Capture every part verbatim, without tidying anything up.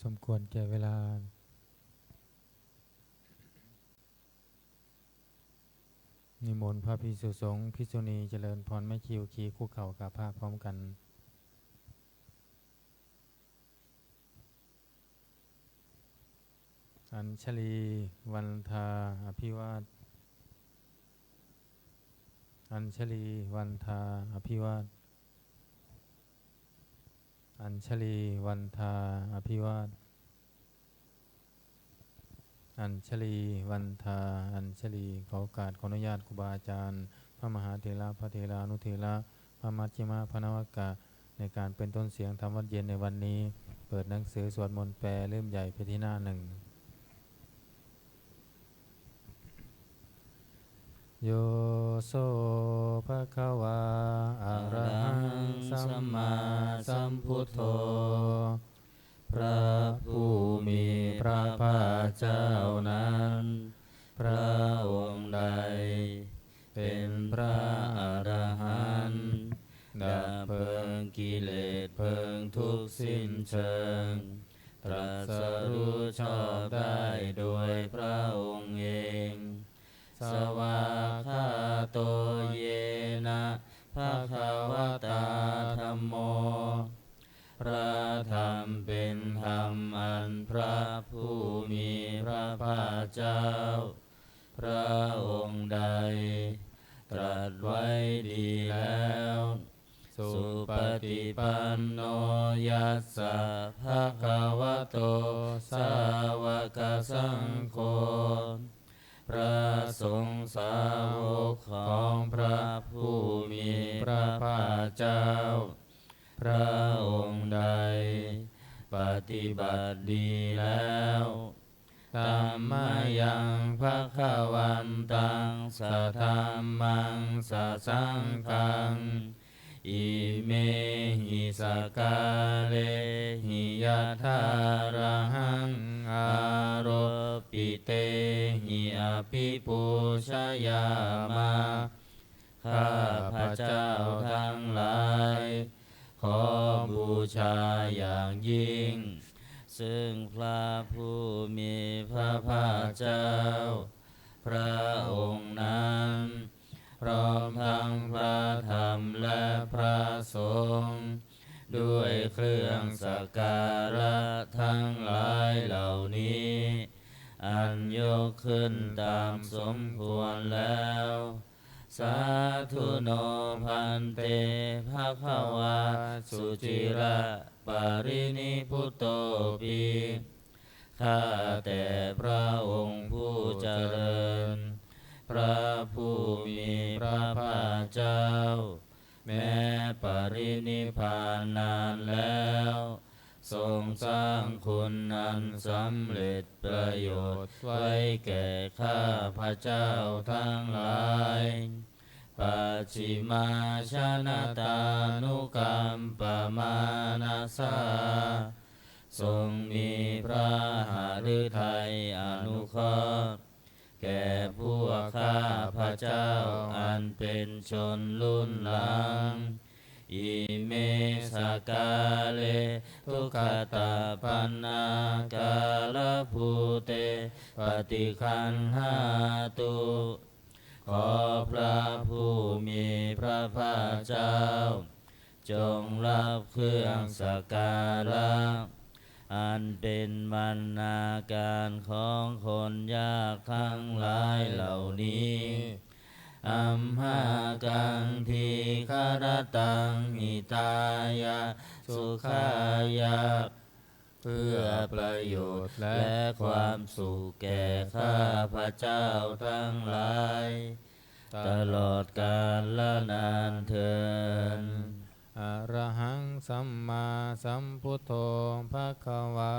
สมควรแก่เวลา นิมนต์พระภิกษุสงฆ์ภิกษุณีเจริญพร แม่ชีอุคีคุกเข่ากราบพระพร้อมกัน อัญชลีวันทาอภิวาท อัญชลีวันทาอภิวาท อัญชลีวันทาอภิวาท อัญชลีวันทา อัญชลี ขอโอกาสขออนุญาตครูบาอาจารย์ พระมหาเถระ พระเถรานุเถระ พระมัชฌิมะ พระนวกะ ในการเป็นต้นเสียงธรรมวัตรเย็นในวันนี้ เปิดหนังสือสวดมนต์แปลเล่มใหญ่ไปที่หน้าหนึ่ง Yo so bhagavā arahaṃ sammāsambuddho พระผู้มีพระภาคเจ้านั้น พระองค์ใดเป็นพระอรหันต์ ดับเพลิงกิเลสเพลิงทุกข์สิ้นเชิง ตรัสรู้ชอบได้โดยพระองค์เอง Svākkhāto yena bhagavatā dhammo พระธรรมเป็นธรรมอันพระผู้มีพระภาคเจ้า พระองค์ใดตรัสไว้ดีแล้ว Supaṭipanno yassa bhagavato sāvakasaṅgho พระสงฆ์สาวกของพระผู้มีพระภาคเจ้า พระองค์ใดปฏิบัติดีแล้ว Tammayaṃ bhagavantaṃ sadhammaṃ sasaṅghaṃ imehi sakkārehi yathārahaṃ āropitehi abhipūjayāma. ข้าพเจ้าทั้งหลาย ขอบูชาอย่างยิ่ง ซึ่งพระผู้มีพระภาคเจ้า พระองค์นั้น พร้อมทั้งพระธรรมและพระสงฆ์ ด้วยเครื่องสักการะทั้งหลายเหล่านี้ อันยกขึ้นตามสมควรแล้ว Sādhu no bhante bhagavā suciraparinibbutopi. ข้าแต่พระองค์ผู้เจริญ พระผู้มีพระภาคเจ้า แม้ปรินิพพานนานแล้ว ทรงสร้างคุณอันสำเร็จประโยชน์ไว้แก่ข้าพเจ้าทั้งหลาย Pacchimājanatānukampamānasā ทรงมีพระหฤทัยอนุเคราะห์ แก่พวกข้าพเจ้าอันเป็นชนรุ่นหลัง Ime sakkāre duggatapaṇṇākārabhūte paṭiggaṇhātu. ขอพระผู้มีพระภาคเจ้า จงรับเครื่องสักการะ อันเป็นบรรณาการของคนยากทั้งหลายเหล่านี้ Amhākaṃ dīgharattaṃ hitāya sukhāya เพื่อประโยชน์และความสุขแก่ข้าพเจ้าทั้งหลาย ตลอดกาลนานเทอญ Arahaṃ sammāsambuddho bhagavā.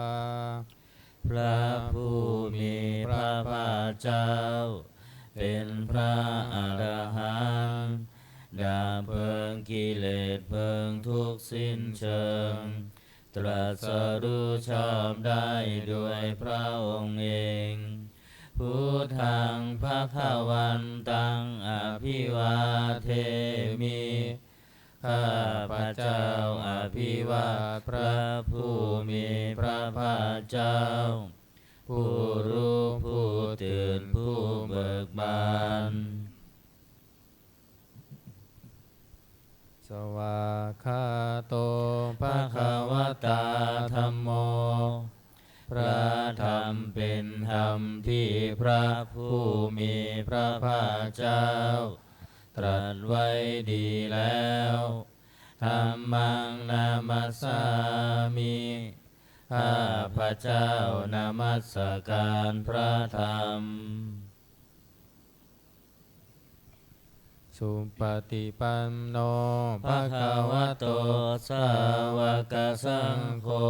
พระผู้มีพระภาคเจ้า เป็นพระอรหันต์ ดับเพลิงกิเลสเพลิงทุกข์สิ้นเชิง ตรัสรู้ชอบได้โดยพระองค์เอง Buddhaṃ bhagavantaṃ abhivādemi. ข้าพเจ้าอภิวาทพระผู้มีพระภาคเจ้า ผู้รู้ผู้ตื่นผู้เบิกบาน Svākkhāto bhagavatā dhammo. พระธรรมเป็นธรรมที่พระผู้มีพระภาคเจ้า ตรัสไว้ดีแล้ว Dhammaṃ namassāmi. ข้าพเจ้านมัสการพระธรรม Supaṭipanno bhagavato sāvakasaṅgho.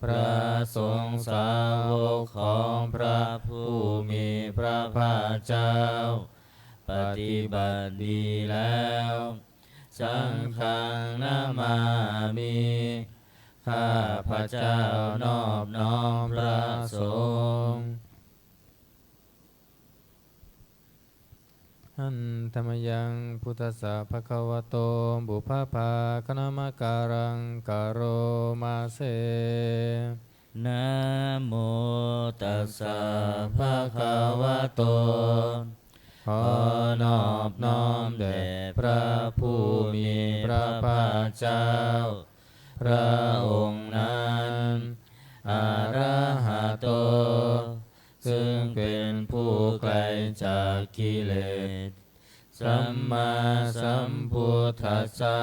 พระสงฆ์สาวกของพระผู้มีพระภาคเจ้า ปฏิบัติดีแล้ว Saṅghaṃ namāmi. ข้าพเจ้านอบน้อมพระสงฆ์ Handa mayaṃ buddhassa bhagavato pubbabhāganamakāraṃ karoma se. Namo tassa bhagavato. ขอนอบน้อมแด่พระผู้มีพระภาคเจ้า พระองค์นั้น arahato ซึ่งเป็นผู้ไกลจากกิเลส sammāsambuddhassa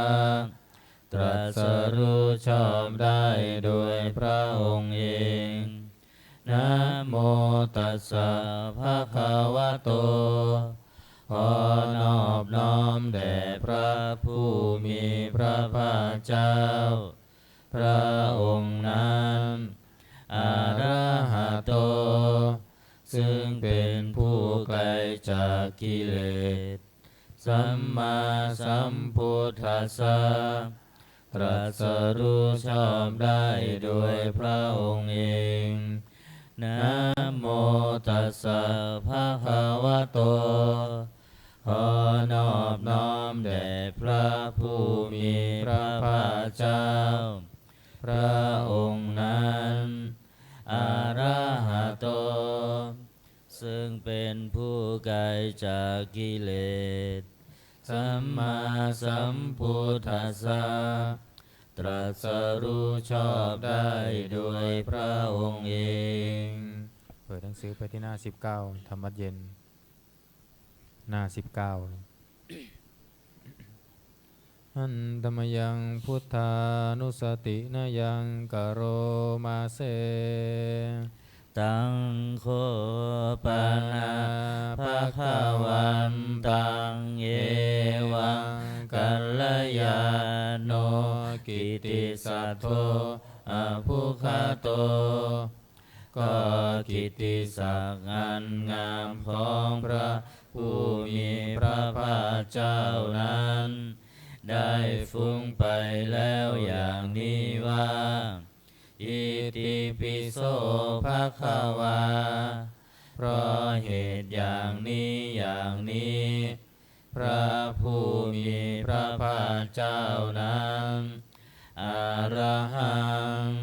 ตรัสรู้ชอบได้โดยพระองค์เอง Namo tassa bhagavato. ขอนอบน้อมแด่พระผู้มีพระภาคเจ้า พระองค์นั้น arahato ซึ่งเป็นผู้ไกลจากกิเลส sammāsambuddhassa ตรัสรู้ชอบได้โดยพระองค์เอง Namo tassa bhagavato. ขอนอบน้อมแด่พระผู้มีพระภาคเจ้า พระองค์นั้น arahato ซึ่งเป็นผู้ไกลจากกิเลส sammāsambuddhassa ตรัสรู้ชอบได้โดยพระองค์เอง เปิดหนังสือไปที่หน้าสิบเก้า ธรรมวัตรเย็น หน้าสิบเก้า Handa mayaṃ buddhānussatinayaṃ karoma se. Taṃ kho pana bhagavantaṃ evaṃ kalyāṇo kittisaddo abbhuggato. ก็กิตติศักดิ์อันงามของพระผู้มีพระภาคเจ้านั้น ได้ฟุ้งไปแล้วอย่างนี้ว่า Itipi so bhagavā. เพราะเหตุอย่างนี้อย่างนี้ พระผู้มีพระภาคเจ้านั้น arahaṃ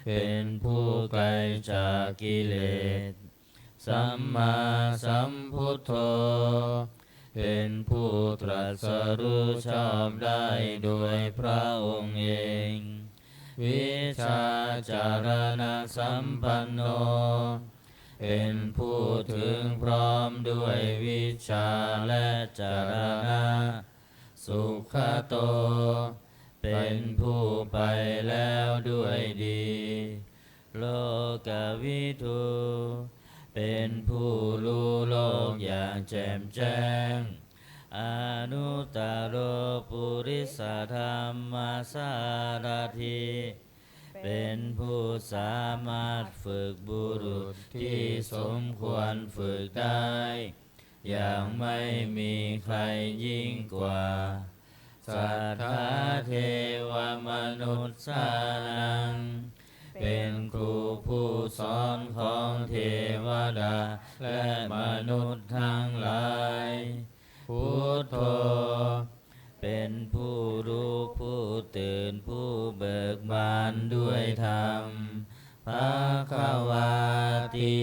เป็นผู้ไกลจากกิเลส sammāsambuddho เป็นผู้ตรัสรู้ชอบได้โดยพระองค์เอง vijjācaraṇasampanno เป็นผู้ถึงพร้อมด้วยวิชชาและจรณะ sugato เป็นผู้ไปแล้วด้วยดี lokavidū เป็นผู้รู้โลกอย่างแจ่มแจ้ง anuttaro purisadammasārathi เป็นผู้สามารถฝึกบุรุษที่สมควรฝึกได้ อย่างไม่มีใครยิ่งกว่า satthā devamanussānaṃ เป็นครูผู้สอนของเทวดาและมนุษย์ทั้งหลาย buddho เป็นผู้รู้ผู้ตื่นผู้เบิกบานด้วยธรรม ภะคะวาติ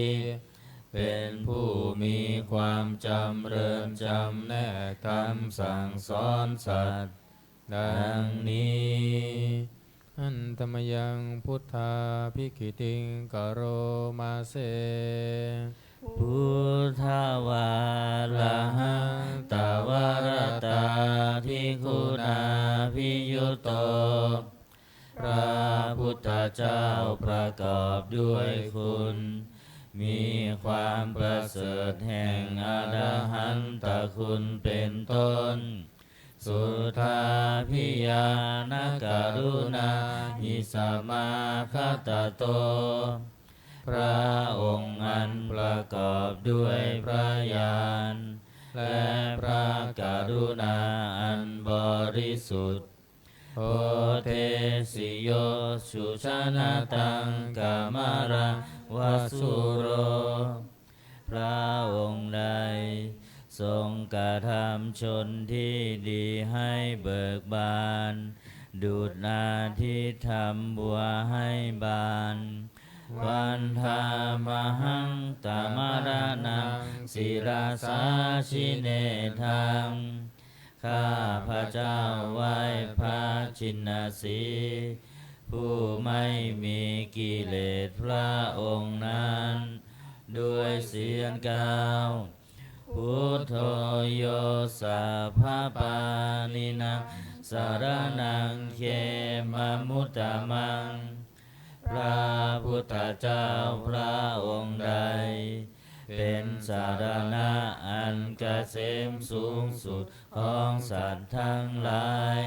เป็นผู้มีความจำเริญจำแนกธรรมสั่งสอนสัตว์ ดังนี้ Handa mayaṃ buddhābhigītiṃ karoma se. Buddhavārahantavaratā bhikkhunābhiyutto พระพุทธเจ้าประกอบด้วยคุณ มีความประเสริฐแห่งอรหันตคุณเป็นต้น Suddhābhiñāṇakaruṇāhi samāgatatto พระองค์อันประกอบด้วยพระญาณ และพระกรุณาอันบริสุทธิ์ Bodhesi yo sujanataṃ kamalaṃ va sūro พระองค์ใดทรงกระทำชนที่ดีให้เบิกบาน ดุจอาทิตย์ทำบัวให้บาน Vandāmahaṃ tamaraṇaṃ sirasā jinendaṃ ข้าพระเจ้าไหว้พระชินสีห์ ผู้ไม่มีกิเลสพระองค์นั้น ด้วยเสียงกล่าว Buddho yo sabbapāṇīnaṃ saraṇaṃ khemamuttamaṃ พระพุทธเจ้าพระองค์ใด เป็นสรณะอันเกษมสูงสุดของสัตว์ทั้งหลาย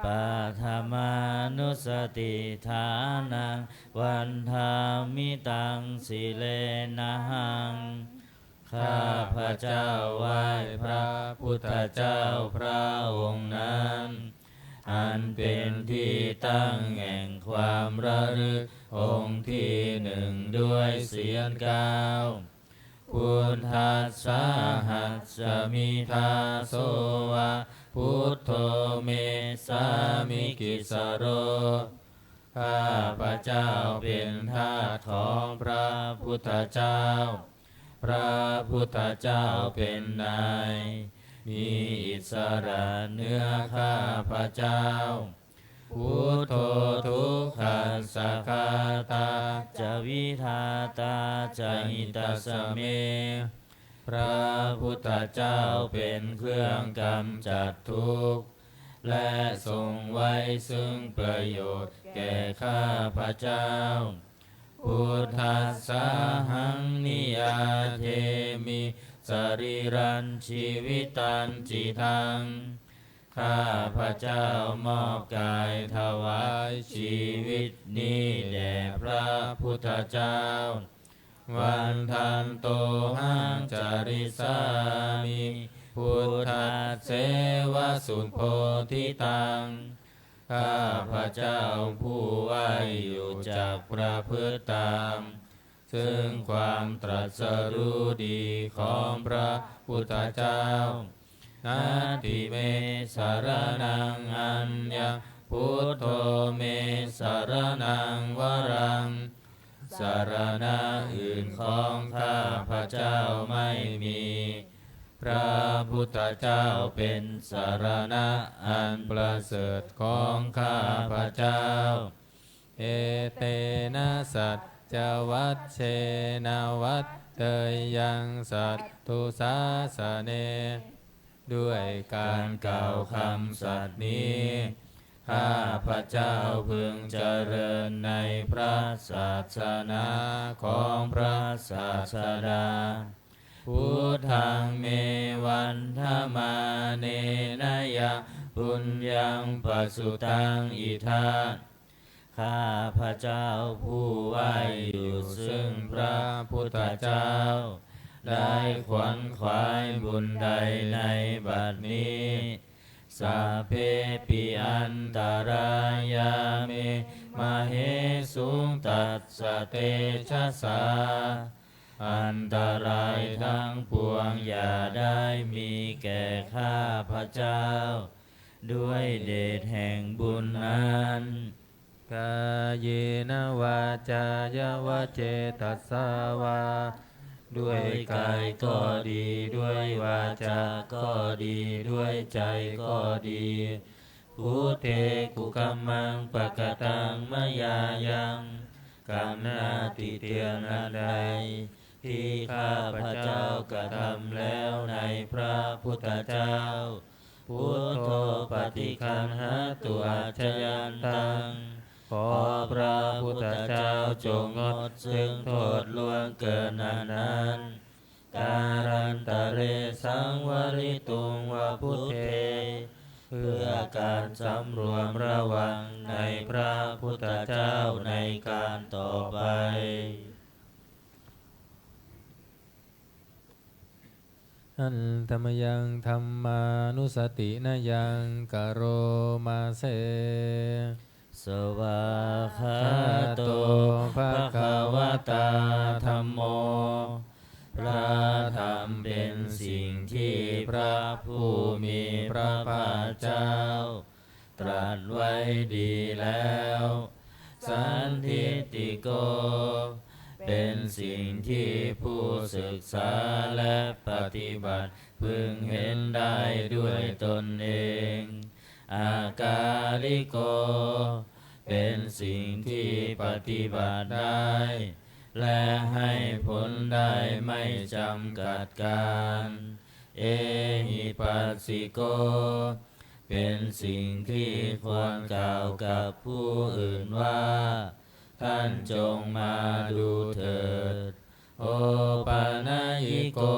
Paṭhamānussatiṭṭhānaṃ vandāmi taṃ sirenahaṃ ข้าพระเจ้าไหว้พระพุทธเจ้าพระองค์นั้น อันเป็นที่ตั้งแห่งความระลึกองค์ที่หนึ่งด้วยเสียงกล่าว Buddhassāhasmi dāso va buddho me sāmikissaro ข้าพระเจ้าเป็นทาสของพระพุทธเจ้า พระพุทธเจ้าเป็นนาย มีอิสระเหนือข้าพระเจ้า Buddho dukkhassa ghātā ca vidhātā ca hitassa me พระพุทธเจ้าเป็นเครื่องกำจัดทุกข์ และทรงไว้ซึ่งประโยชน์แก่ข้าพระเจ้า Buddhassāhaṃ niyyādemi sarīrañjīvitañcidaṃ ข้าพระเจ้ามอบกายถวายชีวิตนี้แด่พระพุทธเจ้า Vandantohaṃ carissāmi buddhasseva subodhitaṃ ข้าพระเจ้าผู้ไหว้อยู่จักประพฤติตาม ซึ่งความตรัสรู้ดีของพระพุทธเจ้า Natthi me saraṇaṃ aññaṃ buddho me saraṇaṃ varaṃ สรณะอื่นของข้าพระเจ้าไม่มี พระพุทธเจ้าเป็นสรณะอันประเสริฐของข้าพระเจ้า Etena saccavajjena vaḍḍheyyaṃ satthu sāsane ด้วยการกล่าวคำสัตย์นี้ ข้าพระเจ้าพึงเจริญในพระศาสนาของพระศาสดา Buddhaṃ me vandamānena yaṃ puññaṃ pasutaṃ idha ข้าพระเจ้าผู้ไหว้อยู่ซึ่งพระพุทธเจ้า ได้ขวนขวายบุญใดในบัดนี้ Sabbepi antarāyā me māhesuṃ tassa tejasā อันตรายทั้งปวงอย่าได้มีแก่ข้าพระเจ้า ด้วยเดชแห่งบุญนั้น Kāyena vācāya va cetasā vā ด้วยกายก็ดี ด้วยวาจาก็ดี ด้วยใจก็ดี Buddhe kukammaṃ pakataṃ mayā yaṃ กรรมหน้าติเตียนอันใด ที่ข้าพเจ้ากระทำแล้วในพระพุทธเจ้า Buddho paṭiggaṇhatu accayantaṃ ขอพระพุทธเจ้าจงงดซึ่งโทษล่วงเกินอันนั้น Kālantare saṃvarituṃ va buddhe เพื่อการสำรวมระวังในพระพุทธเจ้าในการต่อไป Handa mayaṃ dhammānussatinayaṃ karoma se. Svākkhāto bhagavatā dhammo พระธรรมเป็นสิ่งที่พระผู้มีพระภาคเจ้า ตรัสไว้ดีแล้ว Sandiṭṭhiko เป็นสิ่งที่ผู้ศึกษาและปฏิบัติพึงเห็นได้ด้วยตนเอง Akāliko เป็นสิ่งที่ปฏิบัติได้ และให้ผลได้ไม่จำกัดการ Ehipassiko เป็นสิ่งที่ควรกล่าวกับผู้อื่นว่า ท่านจงมาดูเถิด Opanayiko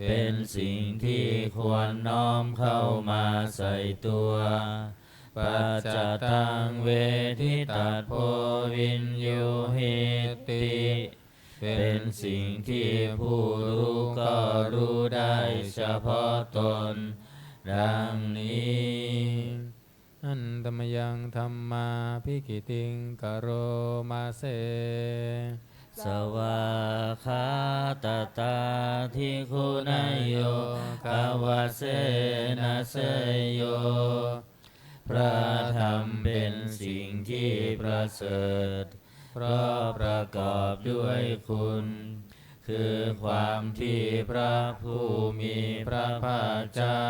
เป็นสิ่งที่ควรน้อมเข้ามาใส่ตัว Paccattaṃ veditabbo viññūhīti เป็นสิ่งที่ผู้รู้ก็รู้ได้เฉพาะตน ดังนี้ Handa mayaṃ dhammābhigītiṃ karoma se. Svākkhātatādiguṇayogavasena seyyo พระธรรมเป็นสิ่งที่ประเสริฐ เพราะประกอบด้วยคุณ คือความที่พระผู้มีพระภาคเจ้า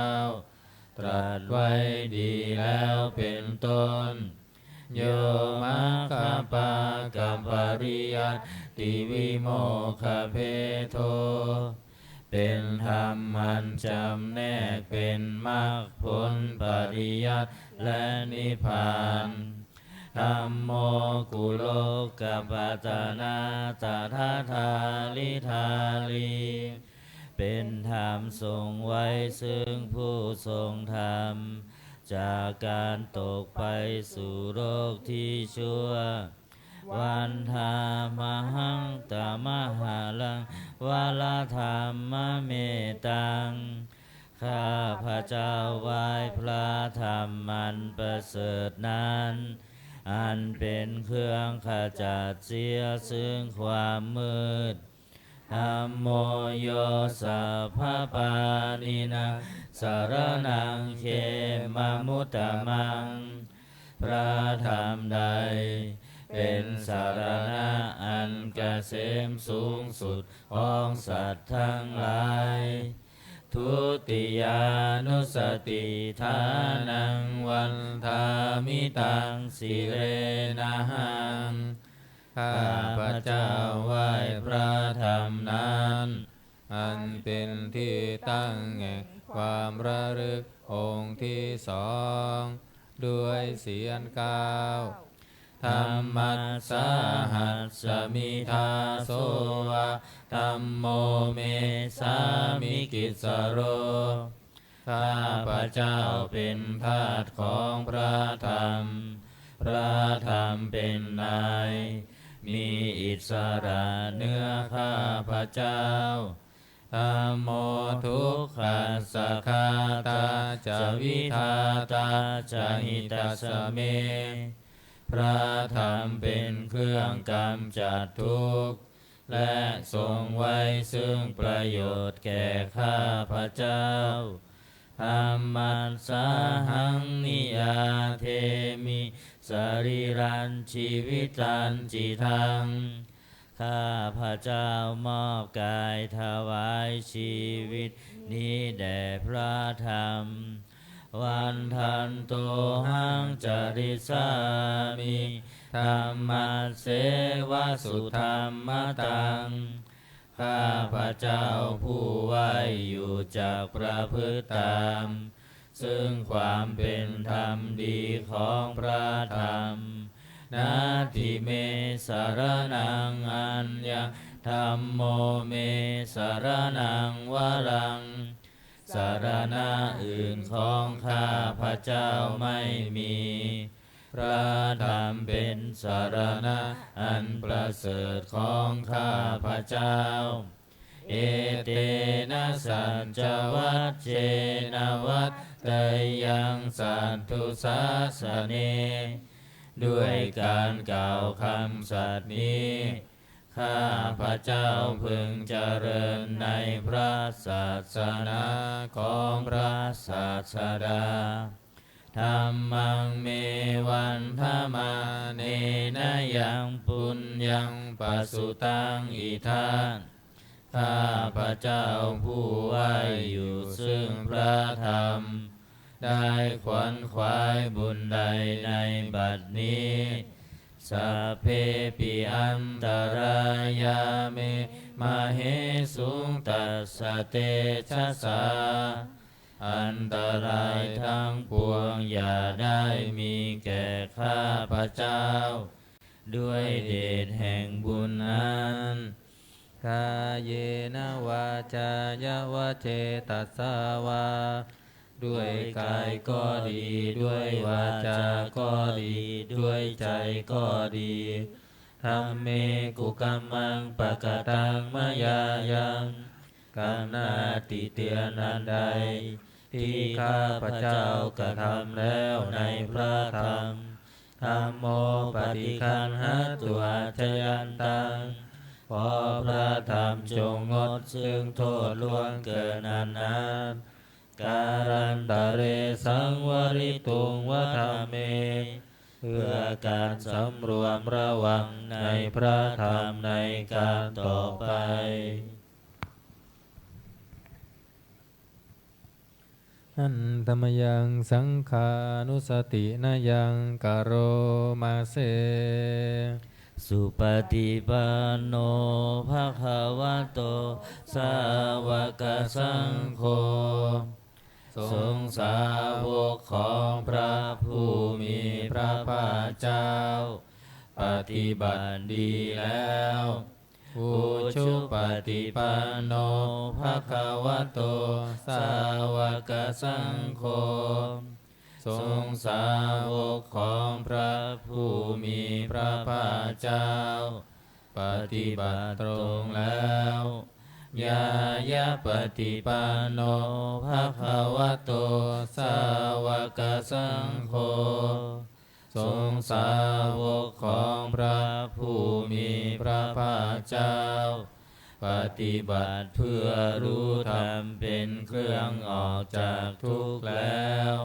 ตรัสไว้ดีแล้วเป็นต้น Yo maggaphāgapariyattī vimokkhabhedo เป็นธรรมอันจำแนกเป็นมรรคผลปริยัติและนิพพาน Dhammo kulokapatanā tadadhāridhārī เป็นธรรมทรงไว้ซึ่งผู้ทรงธรรม จากการตกไปสู่โลกที่ชั่ว Vandāmahaṃ tamaharaṃ varadhammametaṃ ข้าพเจ้าไหว้พระธรรมอันประเสริฐนั้น อันเป็นเครื่องขจัดเสียซึ่งความมืด Dhammo yo sabbapāṇīnaṃ saraṇaṃ khemamuttamaṃ พระธรรมใดเป็นสรณะอันเกษมสูงสุดของสัตว์ทั้งหลาย Dutiyānussatiṭṭhānaṃ vandāmi taṃ sirenahaṃ ข้าพเจ้าไหว้พระธรรมนั้น อันเป็นที่ตั้งแห่งความระลึกองค์ที่สอง ด้วยเสียงกล่าว Dhammassāhasmi dāso va dhammo me sāmikissaro ข้าพเจ้าเป็นทาสของพระธรรม พระธรรมเป็นนาย มีอิสระเหนือข้าพเจ้า Dhammo dukkhassa ghātā ca vidhātā ca hitassa me พระธรรมเป็นเครื่องกำจัดทุกข์ และทรงไว้ซึ่งประโยชน์แก่ข้าพเจ้า Dhammassāhaṃ niyyādemi sarīrañjīvitañcidaṃ. ข้าพเจ้ามอบกายถวายชีวิตนี้แด่พระธรรม Vandantohaṃ carissāmi dhammasseva sudhammataṃ. ข้าพเจ้าผู้ไหว้อยู่จักประพฤติตาม ซึ่งความเป็นธรรมดีของพระธรรม Natthi me saraṇaṃ aññaṃ dhammo me saraṇaṃ varaṃ. สรณะอื่นของข้าพเจ้าไม่มี พระธรรมเป็นสรณะอันประเสริฐของข้าพเจ้า Etena saccavajjena vaḍḍheyyaṃ satthu sāsane. ด้วยการกล่าวคำสัตย์นี้ ข้าพเจ้าพึงเจริญในพระศาสนาของพระศาสดา Dhammaṃ me vandamānena yaṃ puññaṃ pasutaṃ idha. ข้าพเจ้าผู้ไหว้อยู่ซึ่งพระธรรม ได้ขวนขวายบุญใดในบัดนี้ Sabbepi antarāyā me māhesuṃ tassa tejasā. อันตรายทั้งปวงอย่าได้มีแก่ข้าพเจ้า ด้วยเดชแห่งบุญนั้น Kāyena vācāya va cetasā vā. ด้วยกายก็ดี ด้วยวาจาก็ดี ด้วยใจก็ดี Dhamme kukammaṃ pakataṃ mayā yaṃ. กรรมหน้าติเตียนอันใด ที่ข้าพเจ้ากระทำแล้วในพระธรรม Dhammo paṭiggaṇhatu accayantaṃ. ขอพระธรรมจงงดซึ่งโทษล่วงเกินอันนั้น Kālantare saṃvarituṃ va dhamme. เพื่อการสำรวมระวังในพระธรรมในการต่อไป Handa mayaṃ saṅghānussatinayaṃ karoma se. Supaṭipanno bhagavato sāvakasaṅgho. สงฆ์สาวกของพระผู้มีพระภาคเจ้า ปฏิบัติดีแล้ว Ujupaṭipanno bhagavato sāvakasaṅgho. สงฆ์สาวกของพระผู้มีพระภาคเจ้า ปฏิบัติตรงแล้ว Ñāyapaṭipanno bhagavato sāvakasaṅgho. สงฆ์สาวกของพระผู้มีพระภาคเจ้า ปฏิบัติเพื่อรู้ธรรมเป็นเครื่องออกจากทุกข์แล้ว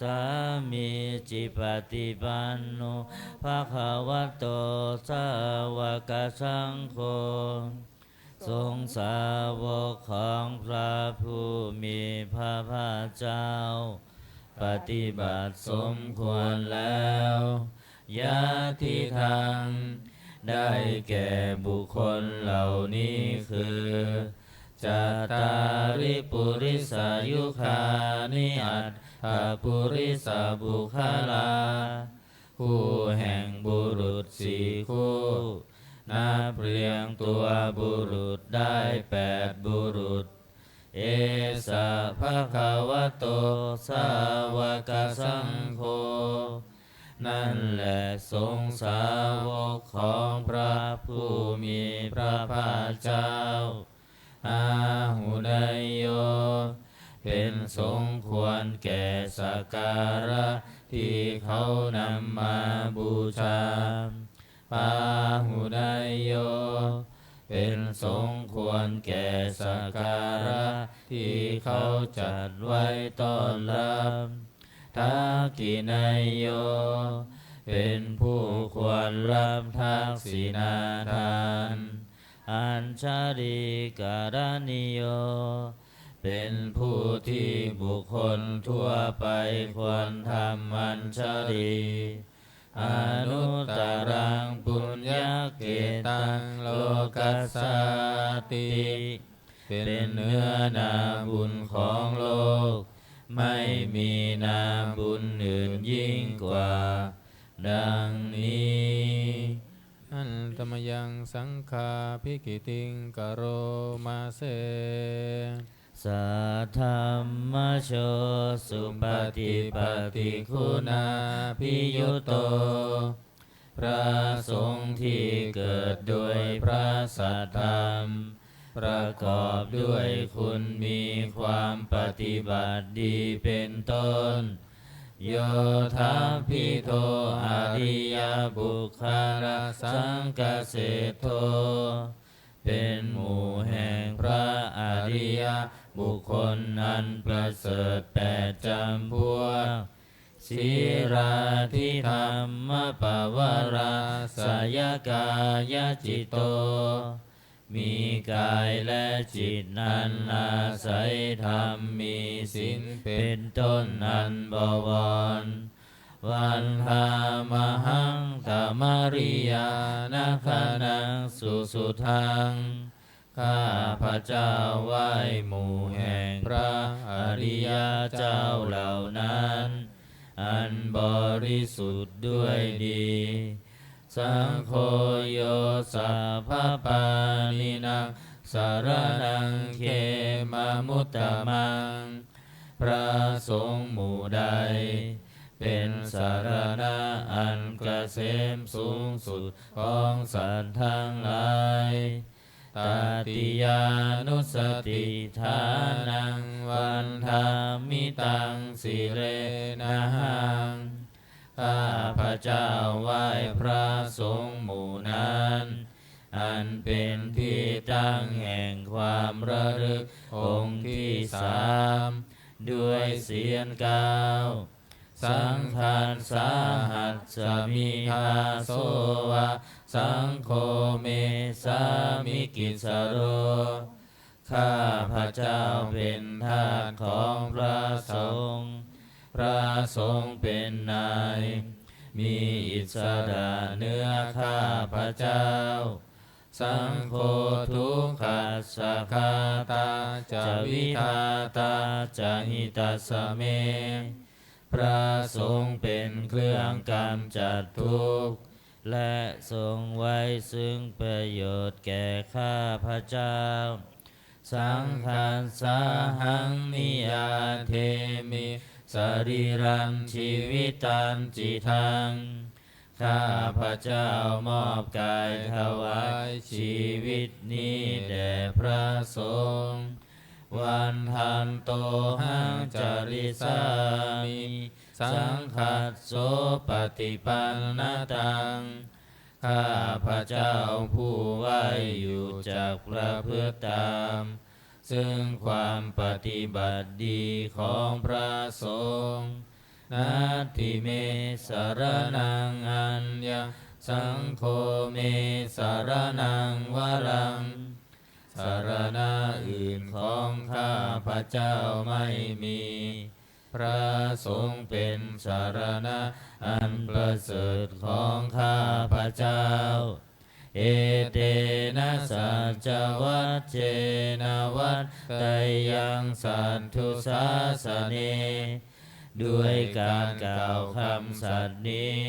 Sāmīcipaṭipanno bhagavato sāvakasaṅgho. สงฆ์สาวกของพระผู้มีพระภาคเจ้า ปฏิบัติสมควรแล้ว Yadidaṃ ได้แก่บุคคลเหล่านี้คือ Cattāri purisayugāni aṭṭha purisapuggalā. คู่แห่งบุรุษสี่คู่ นับเรียงตัวบุรุษได้แปดบุรุษ Esa bhagavato sāvakasaṅgho. นั่นแหละสงฆ์สาวกของพระผู้มีพระภาคเจ้า Āhuneyyo เป็นสงฆ์ควรแก่สักการะที่เขานำมาบูชา Pāhuneyyo เป็นสงควรแก่สักการะที่เขาจัดไว้ต้อนรับ ทักขิณัยโย เป็นผู้ควรรับทักษิณาทาน อัญชลีกรณีโย เป็นผู้ที่บุคคลทั่วไปควรทำอัญชลี anuttaraṃ puññakkhettaṃ lokassāti เป็นเนื้อนาบุญของโลก ไม่มีนาบุญอื่นยิ่งกว่า ดังนี้ Handa mayaṃ saṅghābhigītiṃ karoma se. Saddhammajo supaṭipattiguṇābhiyutto พระสงฆ์ที่เกิดโดยพระสัทธรรม ประกอบด้วยคุณมีความปฏิบัติดีเป็นต้น yodābhito ariyapuggalasaṅghaseṭṭho เป็นหมู่แห่งพระอริยบุคคลอันประเสริฐแปดจำพวก sīlādidhammapavarāsayakāyacitto มีกายและจิตอันอาศัยธรรม มีศีลเป็นต้นอันบวร Vandāmahaṃ tamariyāna gaṇaṃ susuddhaṃ ข้าพเจ้าไหว้หมู่แห่งพระอริยเจ้าเหล่านั้น อันบริสุทธิ์ด้วยดี Saṅgho yo sabbapāṇīnaṃ saraṇaṃ khemamuttamaṃ พระสงฆ์หมู่ใด เป็นสรณะอันเกษมสูงสุดของสัตว์ทั้งหลาย Tatiyānussatiṭṭhānaṃ vandāmi taṃ sirenahaṃ ข้าพเจ้าไหว้พระสงฆ์หมู่นั้น อันเป็นที่ตั้งแห่งความระลึกองค์ที่สาม ด้วยเสียงกล่าว Saṅghassāhasmi dāso va saṅgho me sāmikissaro ข้าพเจ้าเป็นทาสของพระสงฆ์ พระสงฆ์เป็นนาย มีอิสระเหนือข้าพเจ้า Saṅgho dukkhassa ghātā ca vidhātā ca hitassa me พระสงฆ์เป็นเครื่องกำจัดทุกข์ และทรงไว้ซึ่งประโยชน์แก่ข้าพเจ้า Saṅghassāhaṃ niyyādemi sarīrañjīvitañcidaṃ ข้าพเจ้ามอบกายถวายชีวิตนี้แด่พระสงฆ์ Vandantohaṃ carissāmi saṅghassopaṭipannataṃ ข้าพเจ้าผู้ไหว้อยู่จักประพฤติตาม ซึ่งความปฏิบัติดีของพระสงฆ์ Natthi me saraṇaṃ aññaṃ saṅgho me saraṇaṃ varaṃ สรณะอื่นของข้าพเจ้าไม่มี พระสงฆ์เป็นสรณะอันประเสริฐของข้าพเจ้า Etena saccavajjena vaḍḍheyyaṃ satthu sāsane ด้วยการกล่าวคำสัตย์นี้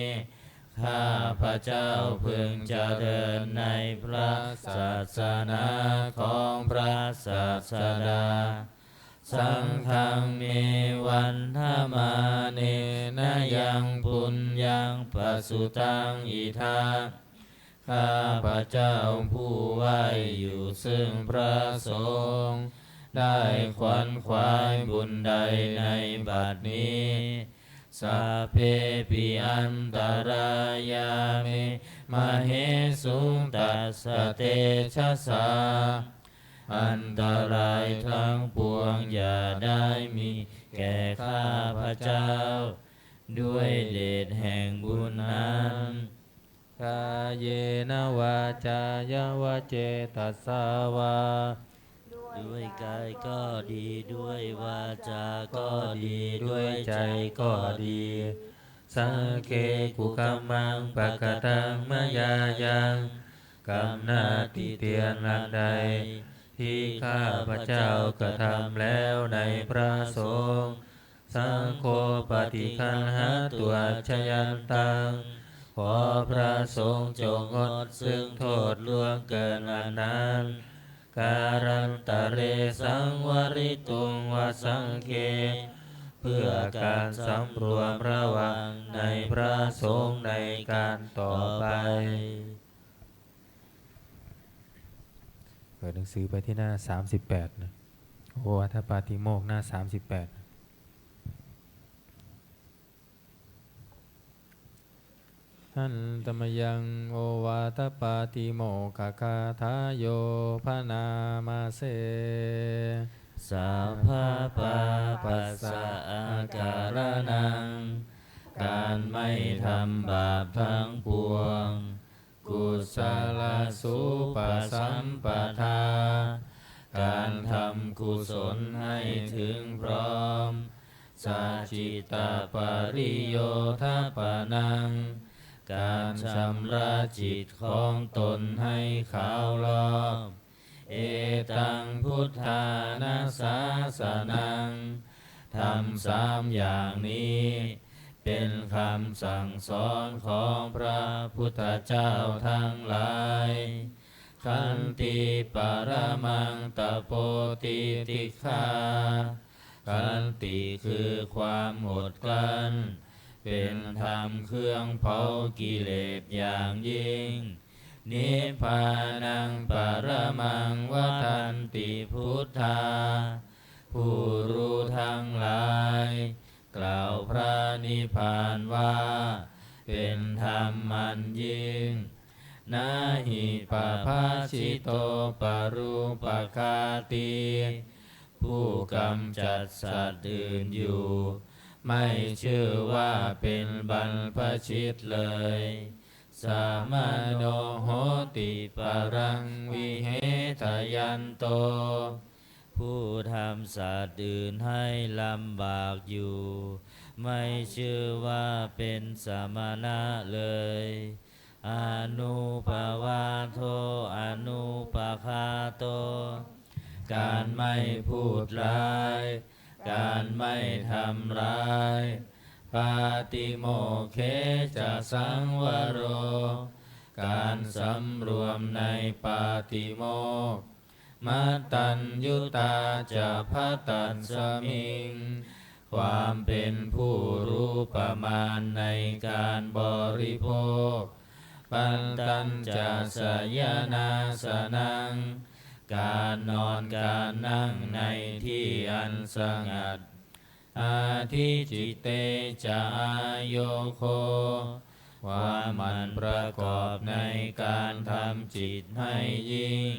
ข้าพเจ้าพึงเจริญในพระศาสนาของพระศาสดา Saṅghaṃ me vandamānena yaṃ puññaṃ pasutaṃ idha ข้าพเจ้าผู้ไหว้อยู่ซึ่งพระสงฆ์ ได้ขวนขวายบุญใดในบัดนี้ Sabbepi antarāyā me mahesuṃ tassa tejasā. อันตรายทั้งปวงอย่าได้มีแก่ข้าพเจ้า ด้วยเดชแห่งบุญนั้น kāyena vācāya va cetasā vā ด้วยกายก็ดี ด้วยวาจาก็ดี ด้วยใจก็ดี saṅghe kukammaṃ pakataṃ mayā yaṃ กำหน้าติเตียนอันใด ที่ข้าพเจ้ากระทำแล้วในพระสงฆ์ saṅgho paṭiggaṇhatu accayantaṃ ขอพระสงฆ์จงงดซึ่งโทษล่วงเกินอันนั้น kālantare saṃvarituṃ va saṅghe เพื่อการสำรวมระวังในพระสงฆ์ในการต่อไป เปิดหนังสือไปที่หน้า สามสิบแปด นะ โอวาทปาติโมกข์ หน้า สามสิบแปด นะ Handa mayaṃ ovātapātimokkhagathayo bhaṇāma se. Sabbapāpassa akaraṇaṃ การไม่ทำบาปทั้งปวง kusalasupasampadā การทำกุศลให้ถึงพร้อม sacittapariyodapanaṃ การชำระจิตของตนให้ขาวรอบ etaṃ buddhāna sāsanaṃ ธรรมสามอย่างนี้ เป็นคำสั่งสอนของพระพุทธเจ้าทั้งหลาย Khanti paramaṃ tapo titikkhā ขันติคือความอดกลั้น เป็นธรรมเครื่องเผากิเลสอย่างยิ่ง Nibbānaṃ paramaṃ vadanti buddhā ผู้รู้ทั้งหลาย กล่าวพระนิพพานว่า เป็นธรรมอันยิ่ง na hi pabbajito parūpaghātī ผู้กำจัดสัตว์อื่นอยู่ ไม่ชื่อว่าเป็นบรรพชิตเลย samano hoti paraṃ vihetayanto ผู้ทำสัตว์อื่นให้ลำบากอยู่ ไม่ชื่อว่าเป็นสมณะเลย anuppavādo anupaghāto การไม่พูดร้าย การไม่ทำร้าย pātimokkhe ca saṃvaro การสำรวมในปาติโมกข์ Mattaññutā ca bhaddasmiṃ ความเป็นผู้รู้ประมาณในการบริโภค Pattañca sayanāsanaṃ การนอนการนั่งในที่อันสงัด Adhicitte ca āyogo ความหมั่นประกอบในการทำจิตให้ยิ่ง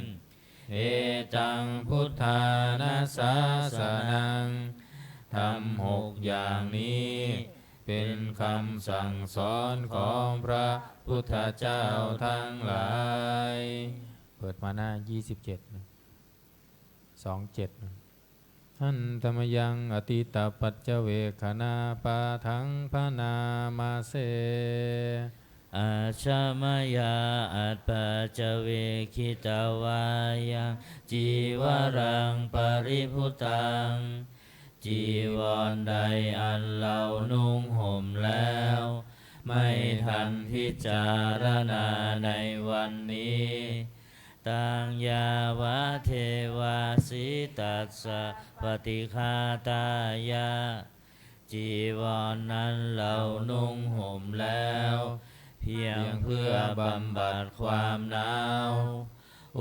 Etaṃ buddhāna sāsanaṃ ธรรมหกอย่างนี้ เป็นคำสั่งสอนของพระพุทธเจ้าทั้งหลาย เปิดมาหน้า ยี่สิบเจ็ด นะ สองเจ็ด นะ Handa mayaṃ atītapaccavekkhaṇapāṭhaṃ bhaṇāma se. Ajja mayā apaccavekkhitvā yaṃ cīvaraṃ paribhuttaṃ จีวรใดอันเรานุ่งห่มแล้ว ไม่ทันพิจารณาในวันนี้ Taṃ yāvadeva sītassa paṭighātāya จีวรนั้นเรานุ่งห่มแล้ว เพียงเพื่อบำบัดความหนาว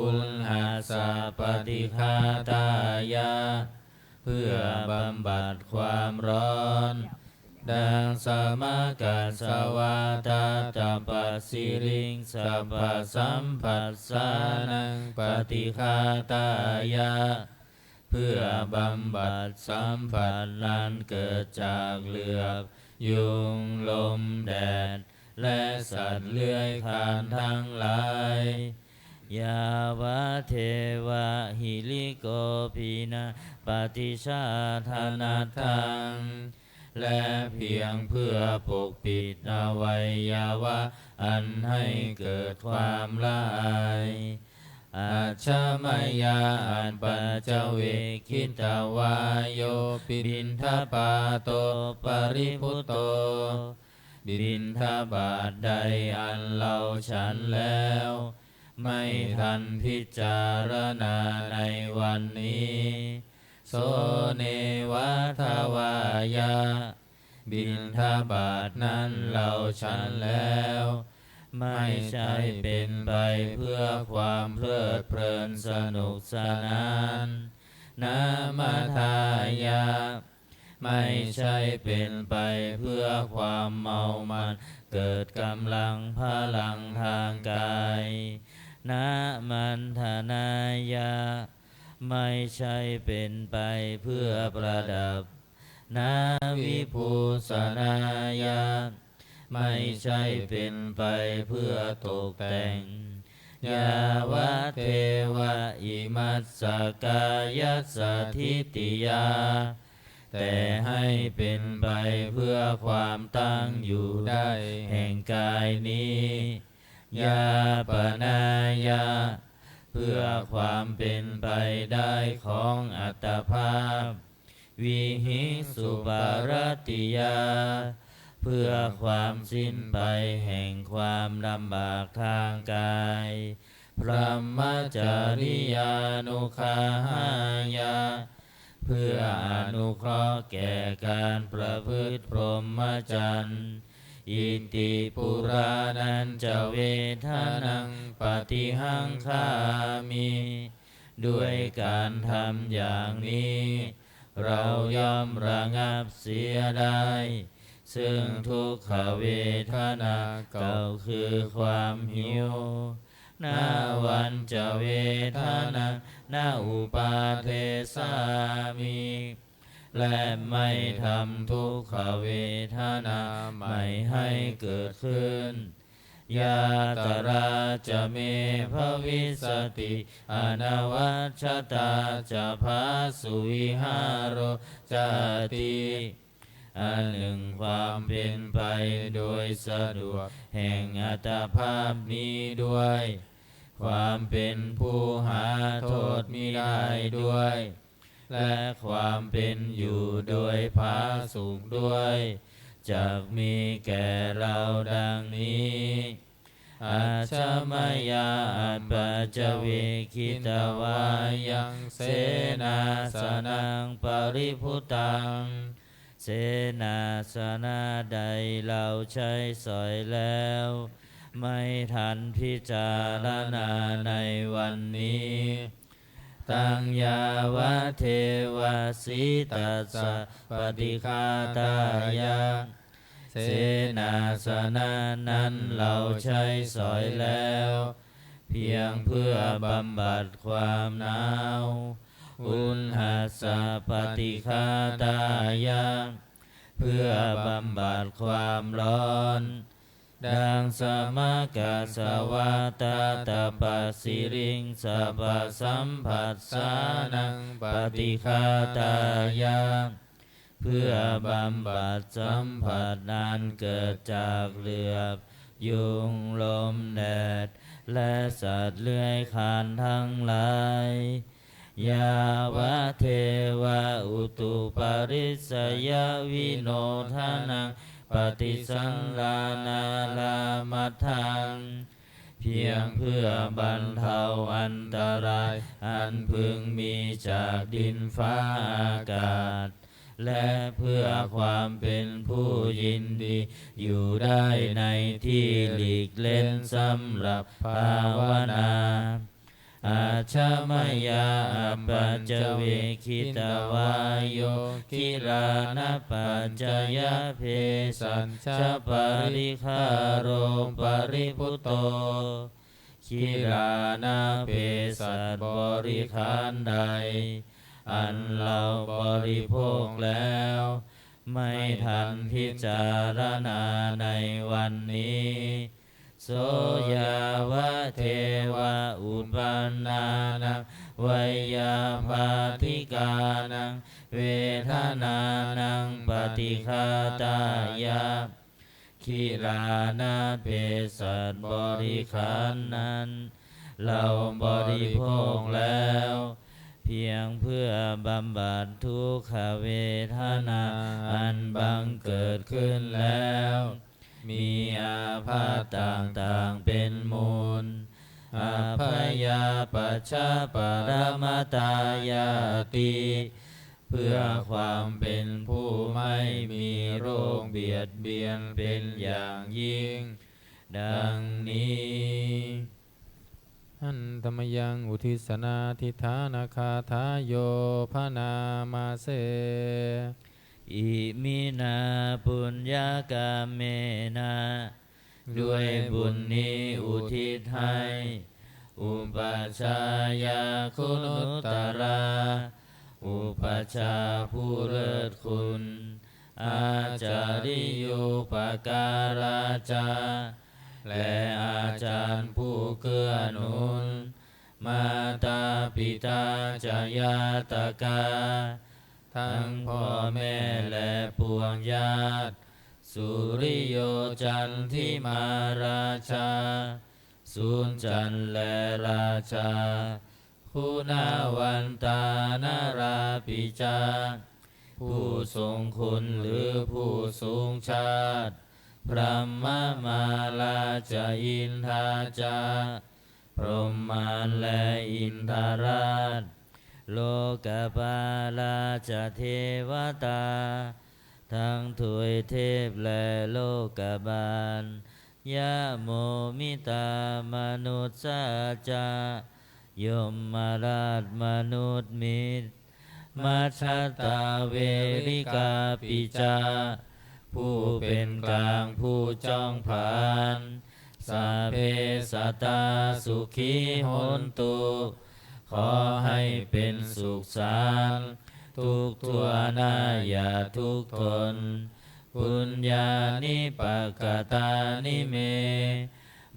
Uṇhassa paṭighātāya เพื่อบำบัดความร้อน Dasamakasavātātapasiriṃsapasamphassānaṃ paṭighātāya เพื่อบำบัดสัมผัสอันเกิดจากเหลือบ ยุง ลม แดด และสัตว์เลื้อยคลานทั้งหลาย Yāvadeva hirikopinapaṭicchādanatthaṃ และเพียงเพื่อปกปิดอวัยวะอันให้เกิดความละอาย Ajja mayā apaccavekkhitvā yo piṇḍapāto paribhutto บิณฑบาตใดอันเราฉันแล้ว ไม่ทันพิจารณาในวันนี้ So neva davāya บิณฑบาตนั้นเราฉันแล้ว ไม่ใช่เป็นไปเพื่อความเพลิดเพลินสนุกสนาน Namadāya ไม่ใช่เป็นไปเพื่อความเมามันเกิดกำลังพลังทางกาย Namaṇḍanāya ไม่ใช่เป็นไปเพื่อประดับ Navibhūsanāya ไม่ใช่เป็นไปเพื่อตกแต่ง Yāvadeva imassa kāyassa ṭhitiyā แต่ให้เป็นไปเพื่อความตั้งอยู่ได้แห่งกายนี้ Yāpanāya เพื่อความเป็นไปได้ของอัตภาพ Vihiṃsuparatiyā เพื่อความสิ้นไปแห่งความลำบากทางกาย Brahmacariyānuggahāya เพื่ออนุเคราะห์แก่การประพฤติพรหมจรรย์ Iti purāṇañca vedanaṃ paṭihaṅkhāmi ด้วยการทำอย่างนี้ เราย่อมระงับเสียได้ ซึ่งทุกขเวทนาเก่าคือความหิว Navañca vedanaṃ na uppādessāmi และไม่ทำทุกขเวทนาใหม่ให้เกิดขึ้น Yātrā ca me bhavissati anavajjatā ca phāsuvihāro cāti อันหนึ่งความเป็นไปโดยสะดวกแห่งอัตภาพนี้ด้วย ความเป็นผู้หาโทษมิได้ด้วย และความเป็นอยู่โดยผาสุกด้วย จักมีแก่เราดังนี้ Ajja mayā apaccavekkhitvā yaṃ senāsanaṃ paribhuttaṃ เสนาสนะใดเราใช้สอยแล้ว ไม่ทันพิจารณาในวันนี้ Taṃ yāvadeva sītassa paṭighātāya เสนาสนะนั้นเราใช้สอยแล้ว เพียงเพื่อบำบัดความหนาว Uṇhassa paṭighātāya เพื่อบำบัดความร้อน Dasamakasavātātapasiriṃsapasamphassānaṃ paṭighātāya เพื่อบำบัดสัมผัสอันเกิดจากเหลือบ ยุง ลม แดด และสัตว์เลื้อยคลานทั้งหลาย Yāvadeva utuparissayavinodanaṃ paṭisallānārāmatthaṃ เพียงเพื่อบรรเทาอันตรายอันพึงมีจากดินฟ้าอากาศ และเพื่อความเป็นผู้ยินดีอยู่ได้ในที่หลีกเล้นสำหรับภาวนา Ajja mayā apaccavekkhitvā yo gilānapaccayabhesajjaparikkhāro paribhutto, gilānaphesajjparikkhār ใด อันเราบริโภคแล้ว ไม่ทันพิจารณาในวันนี้ so yāvadeva uppannānaṃ veyyābādhikānaṃ vedanānaṃ paṭighātāya gilānaphesajjparikkhār นั้น เราบริโภคแล้ว เพียงเพื่อบำบัดทุกขเวทนาอันบังเกิดขึ้นแล้ว มีอาภัพต่างๆเป็นมูล abyāpajjhaparamatāyāti เพื่อความเป็นผู้ไม่มีโรคเบียดเบียนเป็นอย่างยิ่ง ดังนี้ Handa mayaṃ uddissanādhiṭṭhānagāthāyo bhaṇāma se. Iminā puññakammena ด้วยบุญนี้อุทิศให้ upajjhāyā guṇuttarā อุปัชฌาย์ผู้เลิศคุณ ācariyūpakārā ca และอาจารย์ผู้เกื้อหนุน mātā pitā ca ñātakā ทั้งพ่อแม่และปวงญาติ suriyo candimā rājā สุญจันทร์และราชา guṇavantā narāpi ca ผู้ทรงคุณหรือผู้สูงชาติ brahmamārā ca indā ca พรหมมารและอินทราช lokapālā ca devatā ทั้งทวยเทพและโลกบาล yamo mittā manussā ca ยมราชมนุษย์มิตร majjhattā verikāpi ca ผู้เป็นกลางผู้จ้องผลาญ sabbe sattā sukhī hontu ขอให้เป็นสุขสันต์ทุกทั่วหน้าอย่าทุกข์ทน puññāni pakatāni me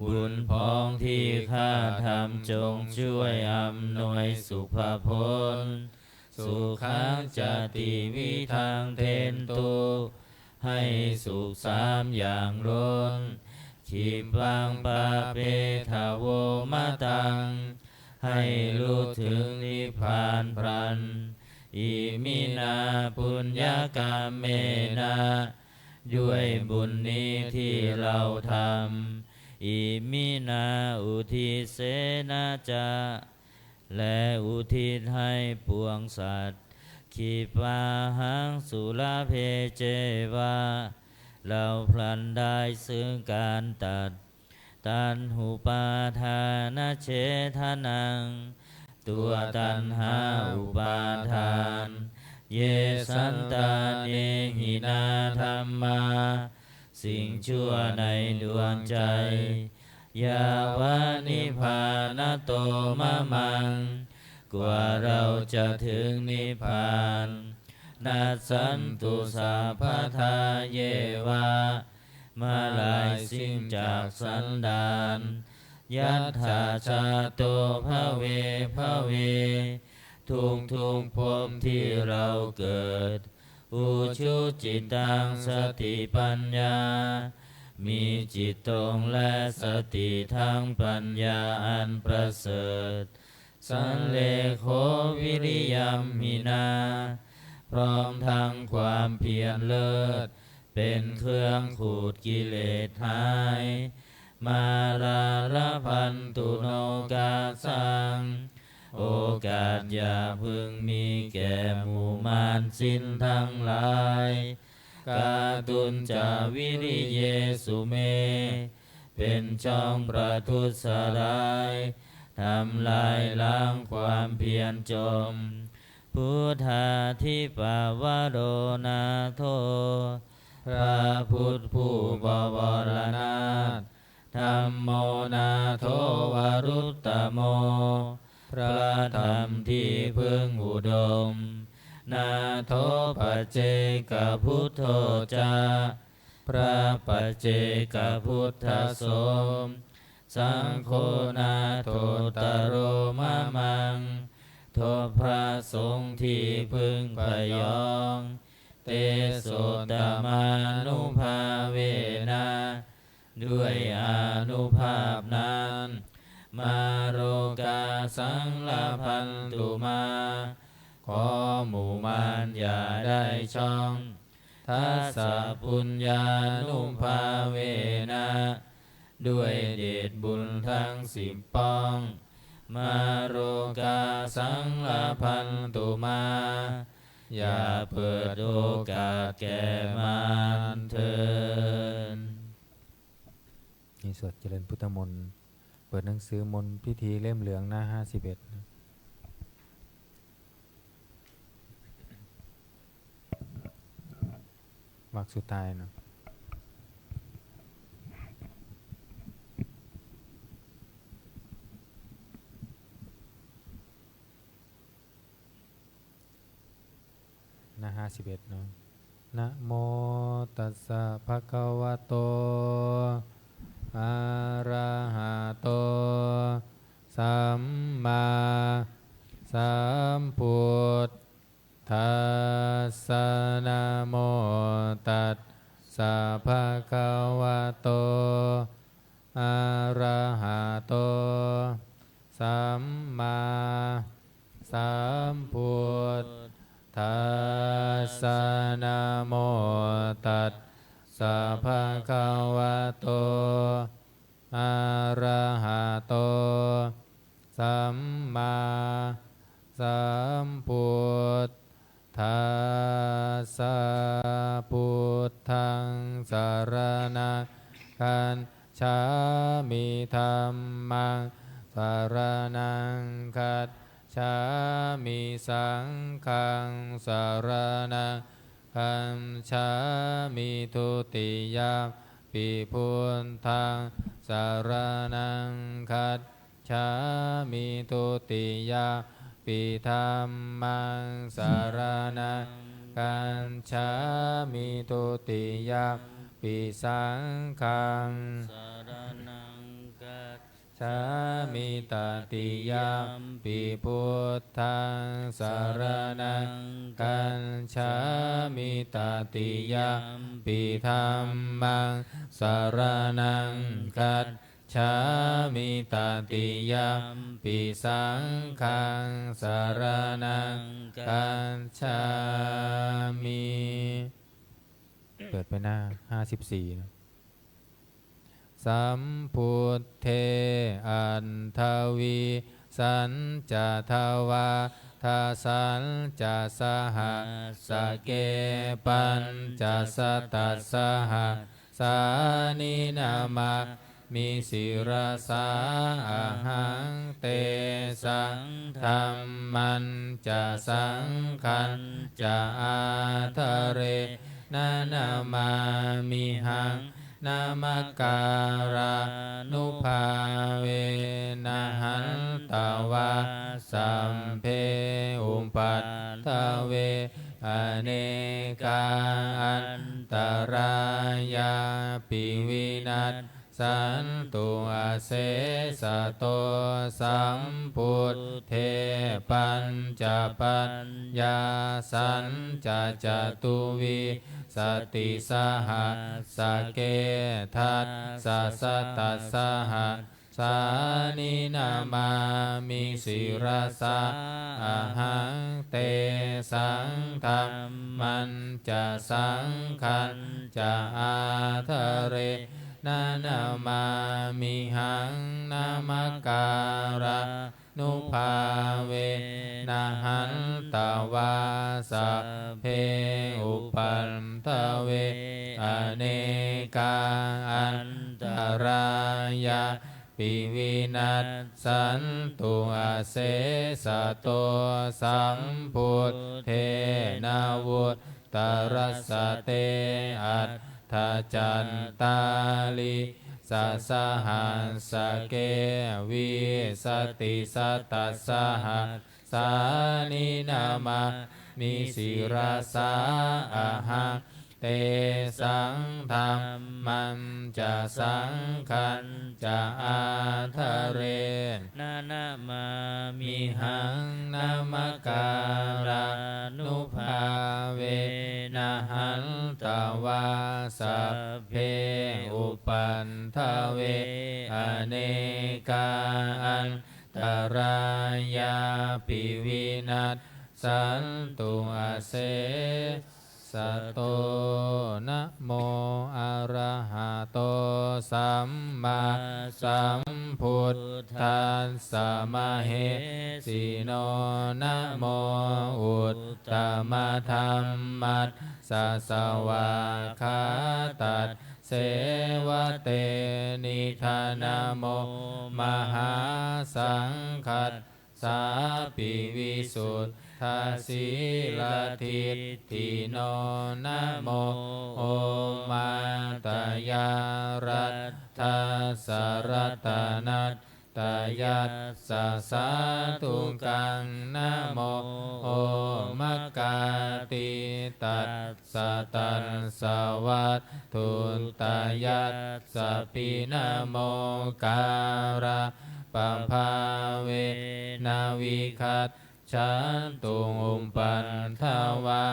บุญพ้องที่ข้าทำจงช่วยอำนวยสุขผล sukhañca tividhaṃ dentu ให้สุขสามอย่างล้น khippaṃ pāpetha vomataṃ ให้รู้ถึงนิพพานพลัน iminā puññakammena ด้วยบุญนี้ที่เราทำ iminā uddisena ca และอุทิศให้ปวงสัตว์ khippāhaṃ sulabhe ceva เราพลันได้ซึ่งการตัด taṇhupādānachedanaṃ ตัวตัณหาอุปาทาน ye santāne hīnā dhammā สิ่งชั่วในดวงใจ yāva nibbānato mamaṃ กว่าเราจะถึงนิพพาน nassantu sabbadā yeva เมื่อไรสิ้นจากสันดาน yattha jāto bhave bhave ทุกทุกๆภพที่เราเกิด ujucittaṃ satipaññā มีจิตตรงและสติทั้งปัญญาอันประเสริฐ sallekho viriyamhinā พร้อมทั้งความเพียรเลิศ เป็นเครื่องขูดกิเลสหาย mārā labhantu nokāsaṃ โอกาสอย่าพึงมีแก่หมู่มารสิ้นทั้งหลาย kātuñca viriyesu me เป็นช่องประทุษร้าย ทำลายล้างความเพียรจม Buddhādhipavaro nātho พระพุทธผู้บวรนาถ Dhammo nātho varuttamo พระธรรมที่พึ่งอุดม Nātho paccekabuddho ca พระปัจเจกพุทธสม Saṅgho nāthottaro mamaṃ ทบพระสงฆ์ที่พึ่งพยอง Tesottamānubhāvena ด้วยอานุภาพนั้น Mārokā saṃlabhantu mā ขอหมู่มารอย่าได้ช่อง Dasapuññānubhāvena ด้วยเดชบุญทั้งสิบป้อง Mārokā saṃlabhantu mā อย่าเปิดโอกาสแก่มารเถิด นี่สวดเจริญพุทธมนต์ เปิดหนังสือมนต์พิธีเล่มเหลืองหน้าห้าสิบเอ็ด วรรคสุดท้ายเนาะ หน้าห้าสิบเอ็ดเนาะ Namo tassa bhagavato arahato sammāsambuddhassa. Namo tassa bhagavato arahato sammāsambuddhassa. Namo tassa bhagavato arahato sammāsambuddhassa. Buddhaṃ saraṇaṃ gacchāmi. Dhammaṃ saraṇaṃ gacchāmi. Saṅghaṃ saraṇaṃ gacchāmi. Dutiyampi buddhaṃ saraṇaṃ gacchāmi. Dutiyampi dhammaṃ saraṇaṃ gacchāmi. Dutiyampi saṅghaṃ saraṇaṃ gacchāmi. Tatiyampi buddhaṃ saraṇaṃ gacchāmi. Tatiyampi dhammaṃ saraṇaṃ gacchāmi. Tatiyampi saṅghaṃ saraṇaṃ gacchāmi. เปิดไปหน้าห้าสิบสี่นะ Sambuddhe aṭṭhavīsañca dvādasañca sahassake pañcasatasahassāni namāmi sirasā ahaṃ. Tesaṃ dhammañca saṅghañca ādarena namāmihaṃ. Namakārānubhāvena hantvā sabbe upaddave anekā antarāyāpi vinassantu asesato. Sambuddhe pañcapaññāsañca catuvīsatisahassake dasasatasahassāni namāmi sirasā ahaṃ. Tesaṃ dhammañca saṅghañca ādarena namāmihaṃ. Namakārā nubhāvena hantvā sabbe upaddave anekā antarāyāpi vinassantu asesato. Sambuddhe navuttarasate aṭṭhacattāḷīsasahassake vīsatisatasahassāni namāmi sirasā ahaṃ. Tesaṃ dhammañca saṅghañca ādarena namāmihaṃ. Namakārānubhāvena hantvā sabbe upaddave anekā antarāyāpi vinassantu asesato. Namo arahato sammāsambuddhassa mahesino. Namo uttamadhammassa svākkhātasseva tenidha. Namo mahāsaṅghassāpi visuddhasīladiṭṭhino. Namo omātyāraddhassa ratanattayassa sādhukaṃ. Namo omakātītassa tassa vatthuttayassapi. Namokārappabhāvena vigacchantu upaddavā.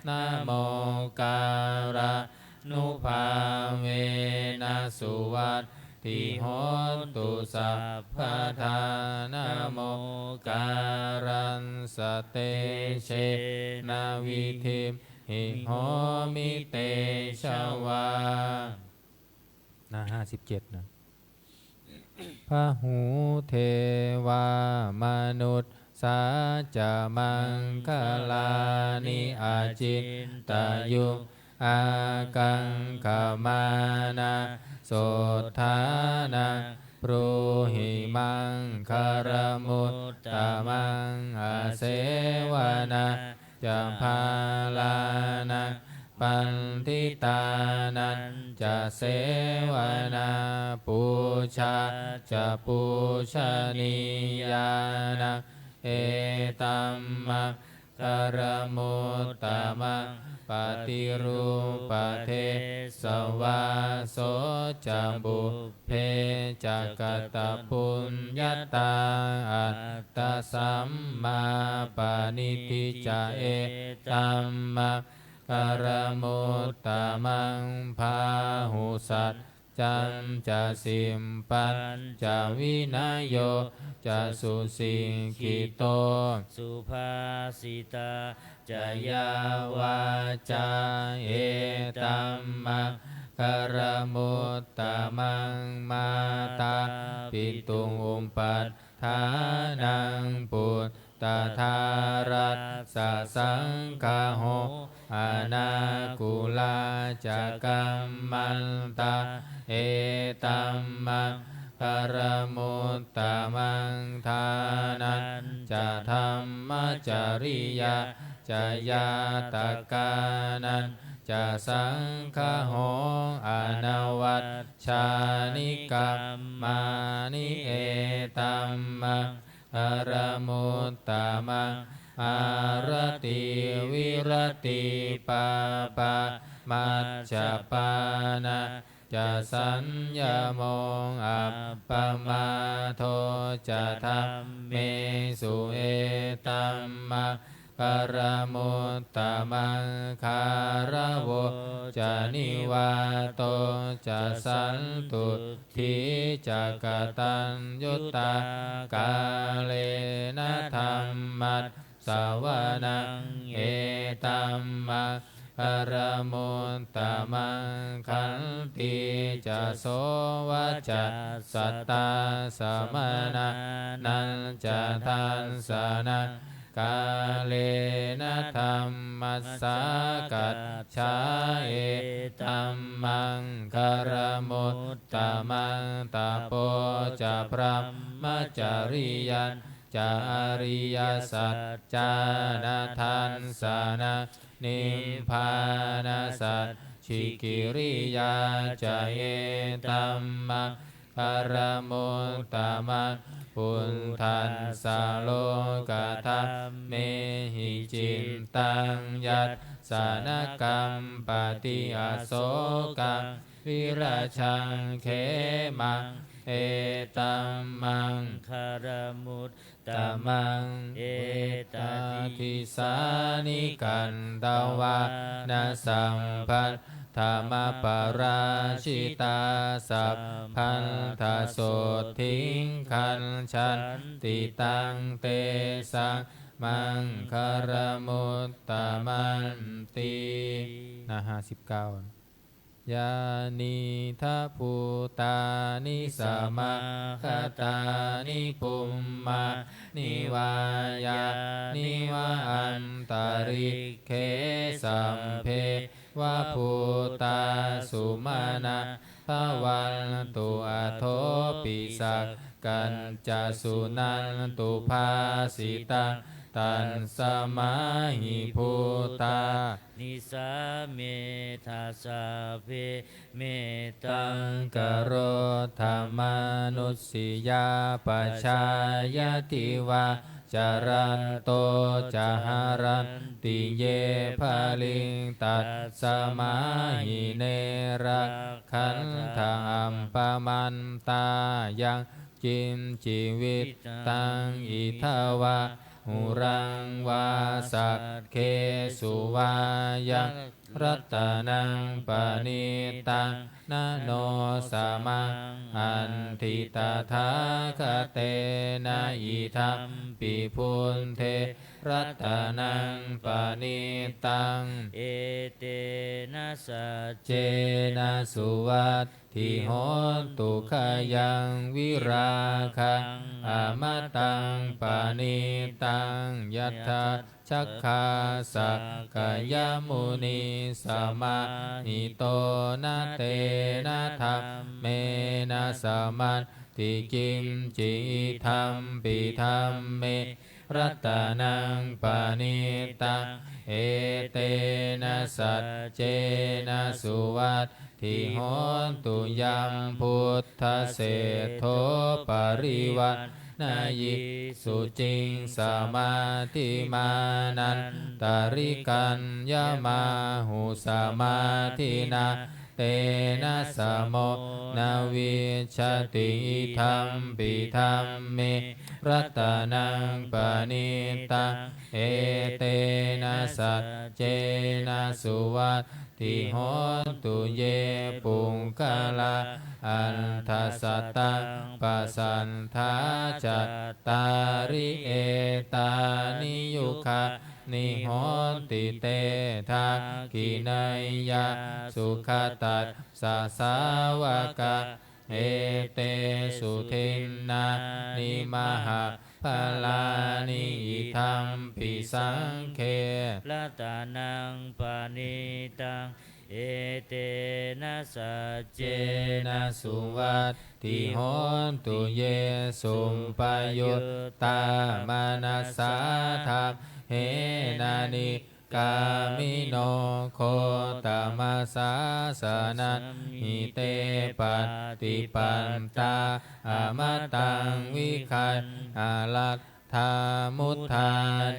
Namokārānubhāvena suvatthi hotu sabbadā. Namokārassa tejena vidhimhi homi tejavā. หน้า ห้าสิบเจ็ด นะ Bahū devā manussā ca maṅgalāni acintayuṃ ākaṅkhamānā sotthānaṃ brūhi maṅgalamuttamaṃ. Asevanā ca bālānaṃ paṇḍitānañca sevanā pūjā ca pūjanīyānaṃ etammaṅgalamuttamaṃ. Paṭirūpadesavāso ca pubbe ca katapuññatā attasammāpaṇidhi ca etammaṅgalamuttamaṃ. Bāhusaccañca sippañca vinayo ca susikkhito subhāsitā ca yā vācā etammaṅgalamuttamaṃ. Mātāpituupaṭṭhānaṃ puttadārassa saṅgaho anākulā ca kammantā etammaṅgalamuttamaṃ. Dānañca dhammacariyā ca ñātakānañca saṅgaho anavajjāni kammāni etammaṅgalamuttamaṃ. Āratī viratī pāpā majjapānā ca saññamo appamādo ca dhammesu etammaṅgalamuttamaṃ. Gāravo ca nivāto ca santuṭṭhī ca kataññutā kālena dhamma ssavanaṃ etammaṅgalamuttamaṃ. Khantī ca sovacassatā samaṇānañca dassanaṃ kālena dhamma mānasā kacchā, etam maṅgalam uttamaṃ. Tapo ca brahmacariyañca ariyasaccāna dassanaṃ, nibbānasacchikiriyā ca, etam maṅgalam uttamaṃ. Phuṭṭhassa lokadhammehi cittaṃ yassa na kampati, asokaṃ virajaṃ khemaṃ, etam maṅgalam uttamaṃ. Etādisāni katvāna sabbattha-maddaparadājitā, sabbattha sotthiṃ gacchanti, taṃ tesaṃ maṅgalam uttamanti. นะฮะ สิบเก้า Yānīdha bhūtāni samāgatāni, bhummāni vā yāni va antalikkhe, sabbe va bhūtā sumanā bhavantu, athopi sakkacca suṇantu bhāsitaṃ. Tasmā hi bhūtā nisāmetha sabbe, mettaṃ karotha mānusiyā pajāya, divā ca ratto ca haranti ye baliṃ, tasmā hi ne rakkhatha appamattā. Yaṅ kiñci vittaṃ idha vā huraṃ vā, saggesu vā yaṃ ratanaṃ paṇītaṃ, na no samaṃ atthi tathāgatena, idampi buddhe ratanaṃ paṇītaṃ, etena saccena suvat thi hotu. Khayaṃ virāgaṃ amataṃ paṇītaṃ, yadajjhagā sakyamunī samāhito, na tena dhammena samatthi kiñci, idampi dhamme ratanaṃ paṇītaṃ, etena saccena suvat thi hotu. Yaṃ buddhaseṭṭho parivaṇṇayī suciṃ, samādhimānantarikaññamāhu, samādhinā tena samo na vijjati, idampi dhamme ratanaṃ paṇītaṃ, etena saccena suvat thi hotu. Ye puggalā aṭṭha sataṃ pasatthā, cattāri etāni yugāni honti, te dakkhiṇeyyā sugatassa sāvakā, etesu dinnāni maha phalāni, idampi saṅghe ratanaṃ paṇītaṃ, etena saccena suvatthi hotu. Ye suppayuttā manasā daḷhena, nikkāmino gotamasāsanamhi, te pattipattā amataṃ vigayha, laddhā mudhā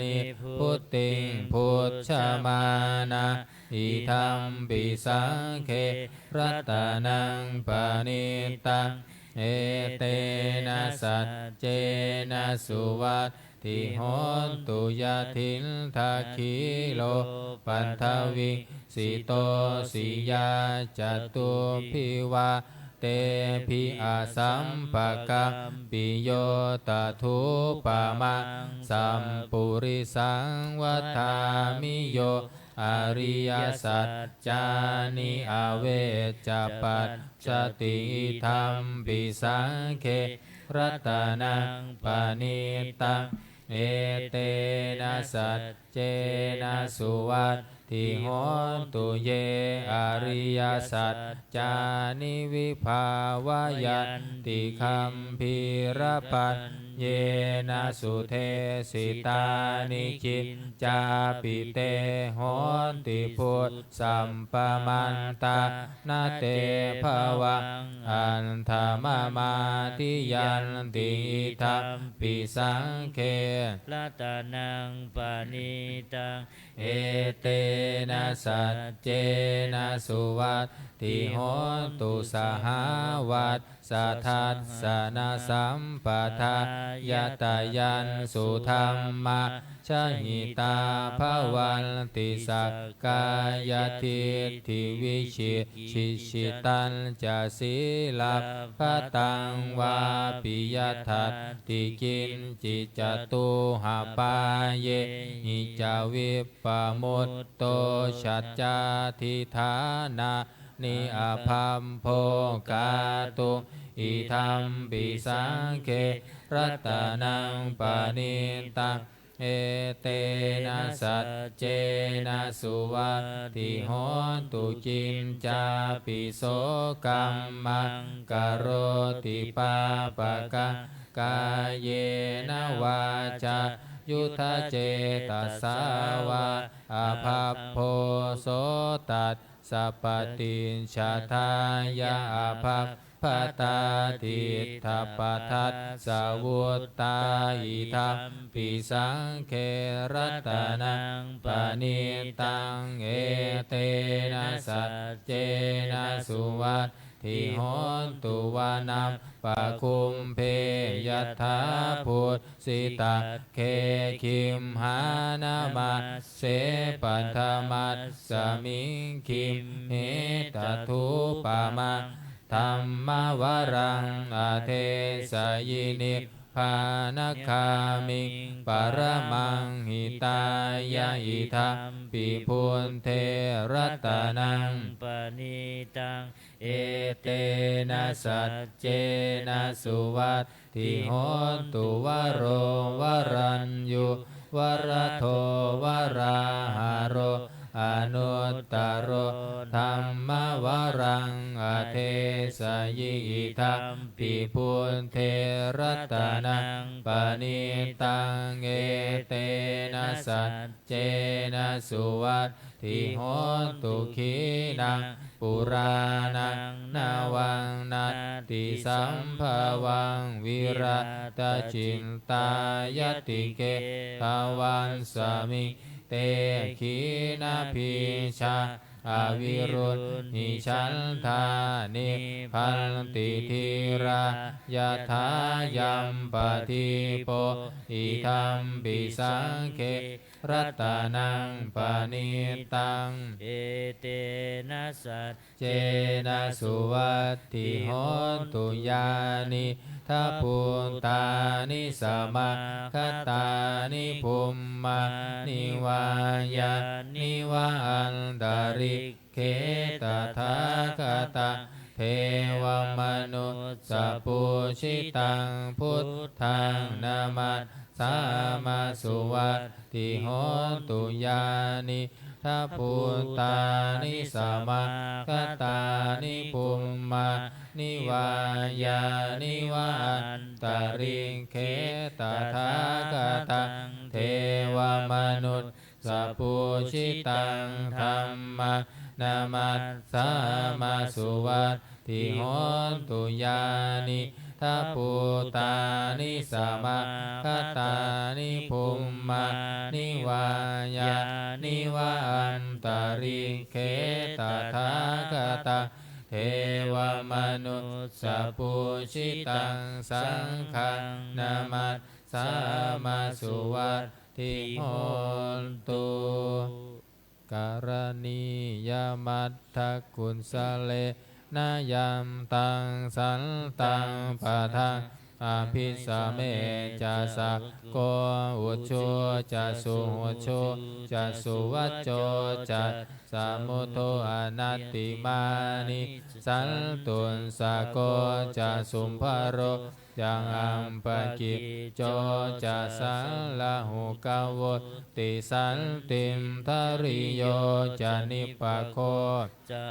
nibbutiṃ bhuñjamānā, idampi saṅghe ratanaṃ paṇītaṃ, etena saccena suvat thi hotu. Yathindakhīlo paṭhaviṃ sito siyā, catubbhi vātebhi asampakampiyo, tathūpamaṃ sappurisaṃ vadāmi, yo ariyasaccāni avecca pac cati, idampi saṅghe ratanaṃ paṇītaṃ, Etena saccena suvatthi hotu. Ye ariyasaccāni vibhāvayanti gambhīrapaññena sudesitāni, kiñcāpi te honti bhū sappamattā, na te bhavaṃ aṭṭhamamādiyanti. Idampi saṅghe ratanaṃ paṇītaṃ, etena saccena suvatthi hotu. Sahāvat sadassanasambhadāya tayaṃ sudhammā jahitā bhavanti, sakkāyadiṭṭhi vicikicchitañca sīlabbataṃ vāpi yadatthi kiñci, catūhapāyehi ca vippamutto, saccādhidhānā ni abhabbo kātuṃ. Idampi saṅghe ratanaṃ paṇītaṃ, etena saccena suvatthi hotu. Kiñcāpi so kammaṃ karoti pāpakaṃ, kāyena vācāyuda cetasā vā, abhabbo so tas sa paṭicchadāya abhabbatā diṭṭhapadassa vuttā. Idampi saṅghe ratanaṃ paṇītaṃ, etena saccena suvatthi hotu. Vanappagumbe yathā phussitagge gimhānamassa se paṭhamasmiṃ gimhe, tathūpamaṃ dhammavaraṃ adesayi, nibbānagāmiṃ paramaṃ hitāya. Idampi buddhe ratanaṃ paṇītaṃ, etena saccena suvat thi hotu. Varo varaññū varado varāharo anuttaro dhammavaraṃ adesayi, idampi buddhe ratanaṃ paṇītaṃ, etena saccena suvat thi hotu. Khīṇaṃ purāṇaṃ navaṃ natthi sambhavaṃ, virattacittāyatike tavaṃ samiṃ te khīṇabījā aviruḷhichandā, nibbanti dhīrā yathāyampadīpo. Idampi saṅghe ratanaṃ paṇītaṃ, etena saccena suvatthi hotu. Yānīdha bhūtāni samāgatāni bhummāni vā yāni va antalikkhe, tathāgataṃ devamanussapūjitaṃ buddhaṃ namassāma suvatthi hotu. Yānīdha bhūtāni samāgatāni bhummāni vā yāni va antalikkhe, tathāgataṃ devamanus sapūjitaṃ dhammaṃ namassāma suvatthi hotu. Yānīdha bhūtāni samāgatāni bhummāni vā yāni va antalikkhe, tathāgataṃ devamanussapūjitaṃ saṅghaṃ namas sāma suvatthi hotu. Karaṇīyamatthakusalena yantaṃ santaṃ padaṃ abhisamecca, sakko ujū ca suhujū ca suvaco cassa mudu anatimānī, santussako ca subharo ca appakicco ca sallahukavutti, santindriyo ca nipako ca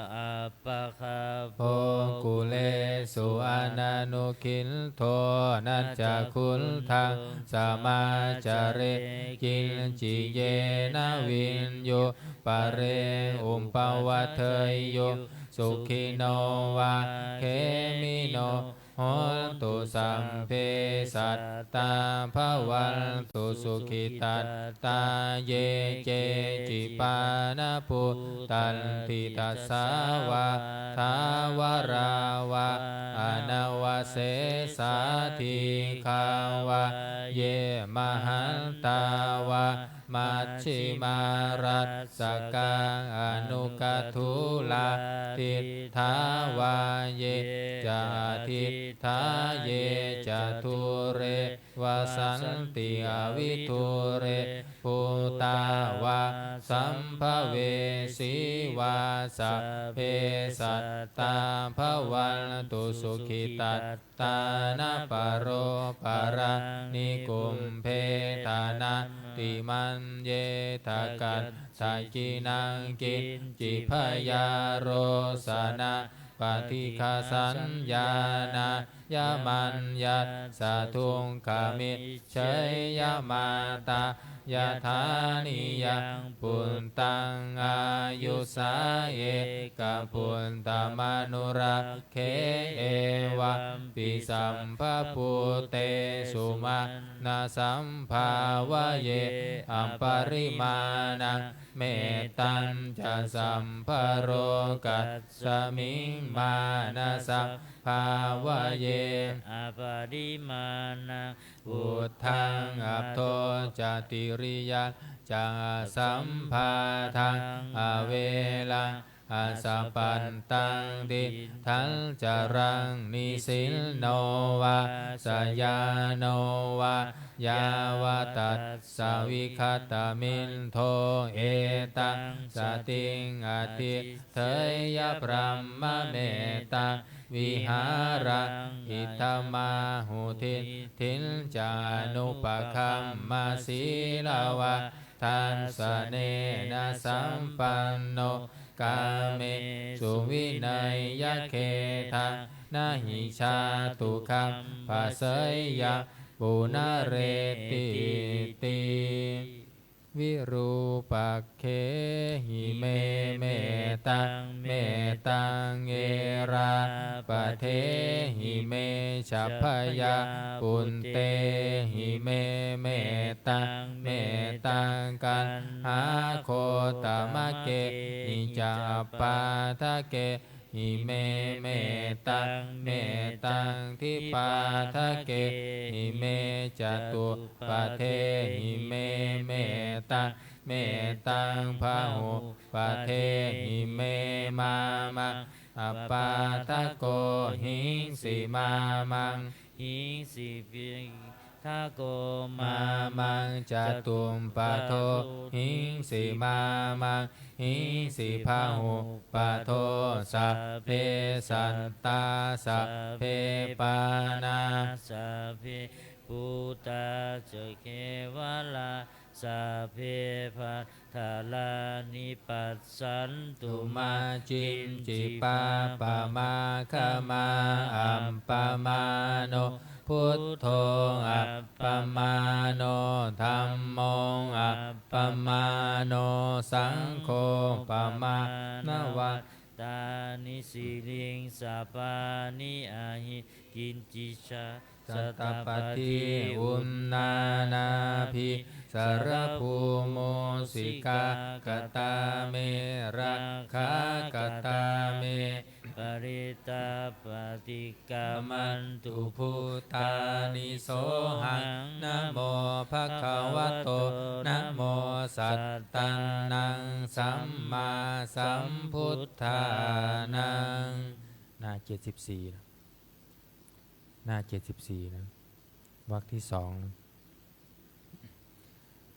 appagabbho kulesu ananugiddho. Na ca khuddaṃ samācare kiñci yena viññū pare upavadeyyuṃ. Sukhino vā khemino hontu, sabbe sattā bhavantu sukhitattā. Ye keci pāṇabhūtatthi tasā vā thāvarā vā anavasesā, dīghā vā ye mahantā vā majjhimā rassakā aṇukathūlā, diṭṭhā vā ye ca adiṭṭhā ye ca dūre vasanti avidūre, bhūtā vā sambhavesī vā, sabbe sattā bhavantu sukhitattā. Na paro paraṃ nikubbetha, nātimaññetha katthaci naṃ kiñci, byārosanā paṭighasaññā, nāññamaññassa dukkhamiccheyya. Mātā yathā niyaṃ puttaṃ āyusā ekaputtamanurakkhe, evampi sabbabhūtesu mānasambhāvaye aparimāṇaṃ. Mettañca sabbalokasmiṃ mānasambhāvaye aparimāṇaṃ, uddhaṃ adho ca tiriyañca asambādhaṃ averaṃ asapattaṃ. Tiṭṭhañcaraṃ nisinno vā sayāno vā yāvatassa vigatamiddho, etaṃ satiṃ adhiṭṭheyya brahmametaṃ vihāraṃ idhamāhu. Diṭṭhiñca anupagamma sīlavā dassanena sampanno, kāmesu vineyya gedhaṃ na hi jātu gabbhaseyyaṃ punaretīti. Virūpakkhehi me mettaṃ, mettaṃ erāpathehi me ca, bhayāputtehi me mettaṃ, mettaṃ kaṇhāgotamakkehi ca, appādakehi me mettaṃ, mettaṃ dvipādakehi me, catuppadehi me mettaṃ, mettaṃ bahuppadehi me, mā maṃ appādako hingsi, mā maṃ hingsi piṇ- -ṇḍako, mā maṃ catuppado hingsi, mā maṃ hingsi bahuppado. Sabbe sattā sabbe pāṇā sabbe bhūtā ca kevalā, sabbe bhadarāni passantu, mā kiñci pāpam āgamā. Appamāṇo buddho, appamāṇo dhammo, appamāṇo saṅgho, pamāṇavat- -tāni siriṃsapāni ahi kiñci sā- -satapadī. Uṇṇānābhī sarabū mūsikā, katā me rakkhā, katā me parittā, paṭikkamantu bhūtāni. Sohaṃ namo bhagavato, namo sattannaṃ sammāsambuddhānaṃ. หน้าเจ็ดสิบสี่นะ หน้าเจ็ดสิบสี่นะ วรรคที่สองนะ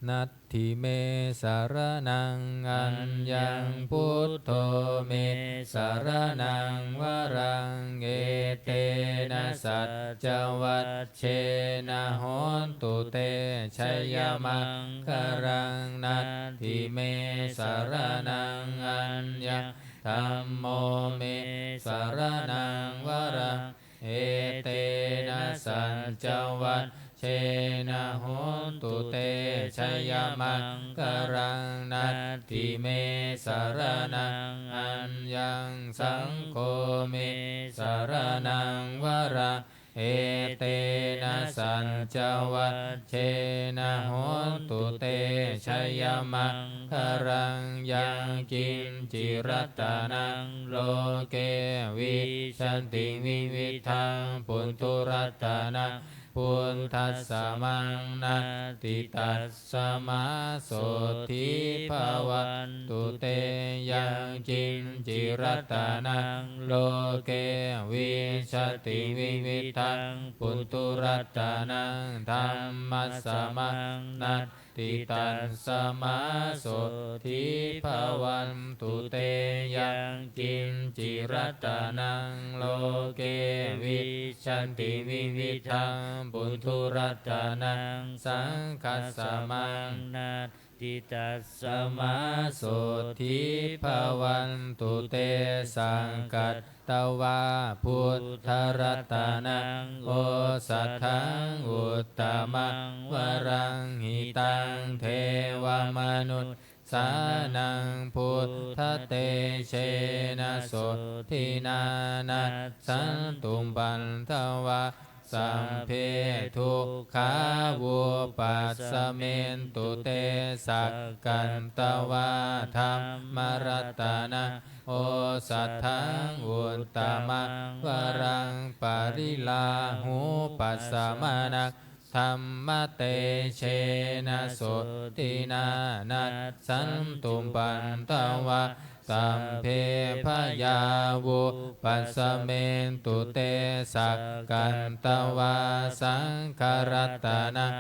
Natthi me saraṇaṃ aññaṃ, buddho me saraṇaṃ varaṃ, etena saccavajjena hotu te jayamaṅgalaṃ. Natthi me saraṇaṃ aññaṃ, dhammo me saraṇaṃ varaṃ, etena saccavajjena hotu te jayamaṅgalaṃ. Natthi me saraṇaṃ aññaṃ, saṅgho me saraṇaṃ varaṃ, etena saccavajjena hotu te jayamaṅgalaṃ. Yaṅkiñci ratanaṃ loke vijjati vividhaṃ puthu, ratanaṃ buddhasamaṃ natthi, tasmā sotthī bhavantu te. Yaṅkiñci ratanaṃ loke vijjati vividhaṃ puthu, ratanaṃ dhammasamaṃ natthi, tasmā sotthī bhavantu te. Yaṅkiñci ratanaṃ loke vijjati vividhaṃ puthu, ratanaṃ saṅghasamaṃ natthi, tasmā sotthī bhavantu te. Sakkatvā buddharatanaṃ osathaṃ uttamaṃ varaṃ, hitaṃ devamanus- -sānaṃ buddhatejena sotthinā nassantupaddavā sabbe dukkhā vūpasamentu te. Sakkatvā dhammaratanaṃ osathaṃ uttamaṃ varaṃ, pariḷāhūpasamanaṃ dhammatejena sotthinā nassantupaddavā sabbe bhayā vūpasamentu te. Sakkatvā saṅgharatanaṃ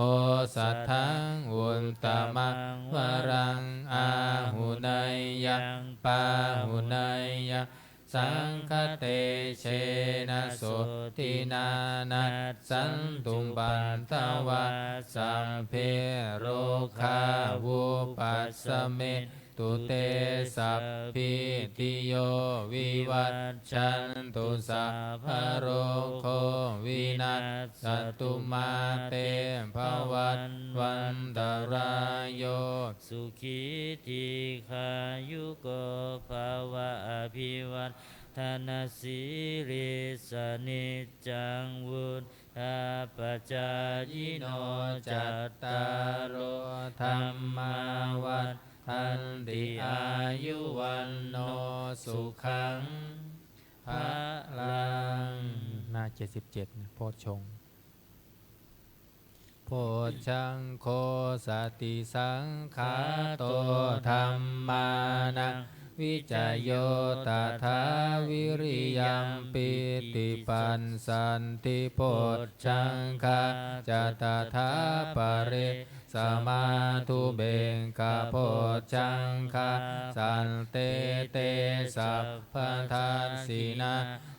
osathaṃ uttamaṃ varaṃ, āhuneyyaṃ pāhuneyyaṃ saṅghatejena sotthinā nassantupaddavā sabbe rogā vūpasamentu te. Sabbītiyo vivajjantu, sabbarogo vinassatu, mā te bhavatvantarāyo, sukhī dīghāyuko bhava. Abhivādanasīlissa niccaṃ vuḍḍhāpacāyino, cattāro dhammā vaḍḍhanti, āyu vaṇṇo sukhaṃ balaṃ. หน้า เจ็ดสิบเจ็ด นะ โพชฌงค์ Bojjhaṅgo satisaṅkhāto dhammānaṃ vicayo tathā, viriyampīti passaddhi bojjhaṅgā ca tathāpare, samādhupekkhabojjhaṅgā sattete sabbadassinā,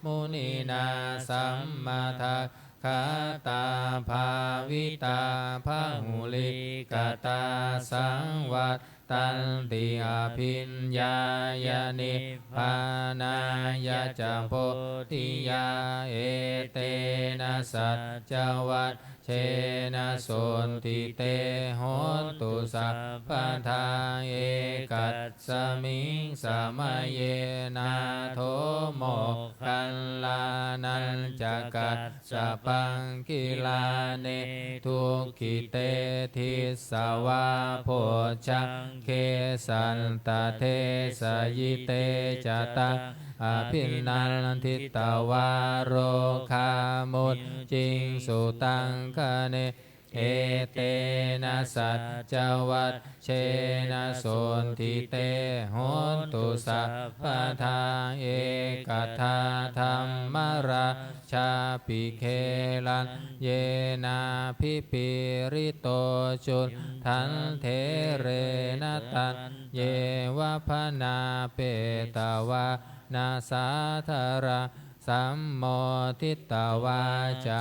muninā sammadakkhātā bhāvitā bahulīkatā, saṃvattanti abhiññāya nibbānāya ca bodhiyā. Etena saccavajjena sotthi te hotu sabbadā. Ekasmiṃ samaye nātho moggallānañca kassapaṃ gilāne dukkhite disvā bojjhaṅge satta desayi. Te ca taṃ abhinanditvā rogā mucciṃsu taṅkhaṇe. Etena saccavajjena sotthi te hotu sabbadā. Ekadā dhammarājja Chāpi gelaññenābhipīḷito cundattherena taññeva bhaṇāpetvāna sādaraṃ sammoditvā ca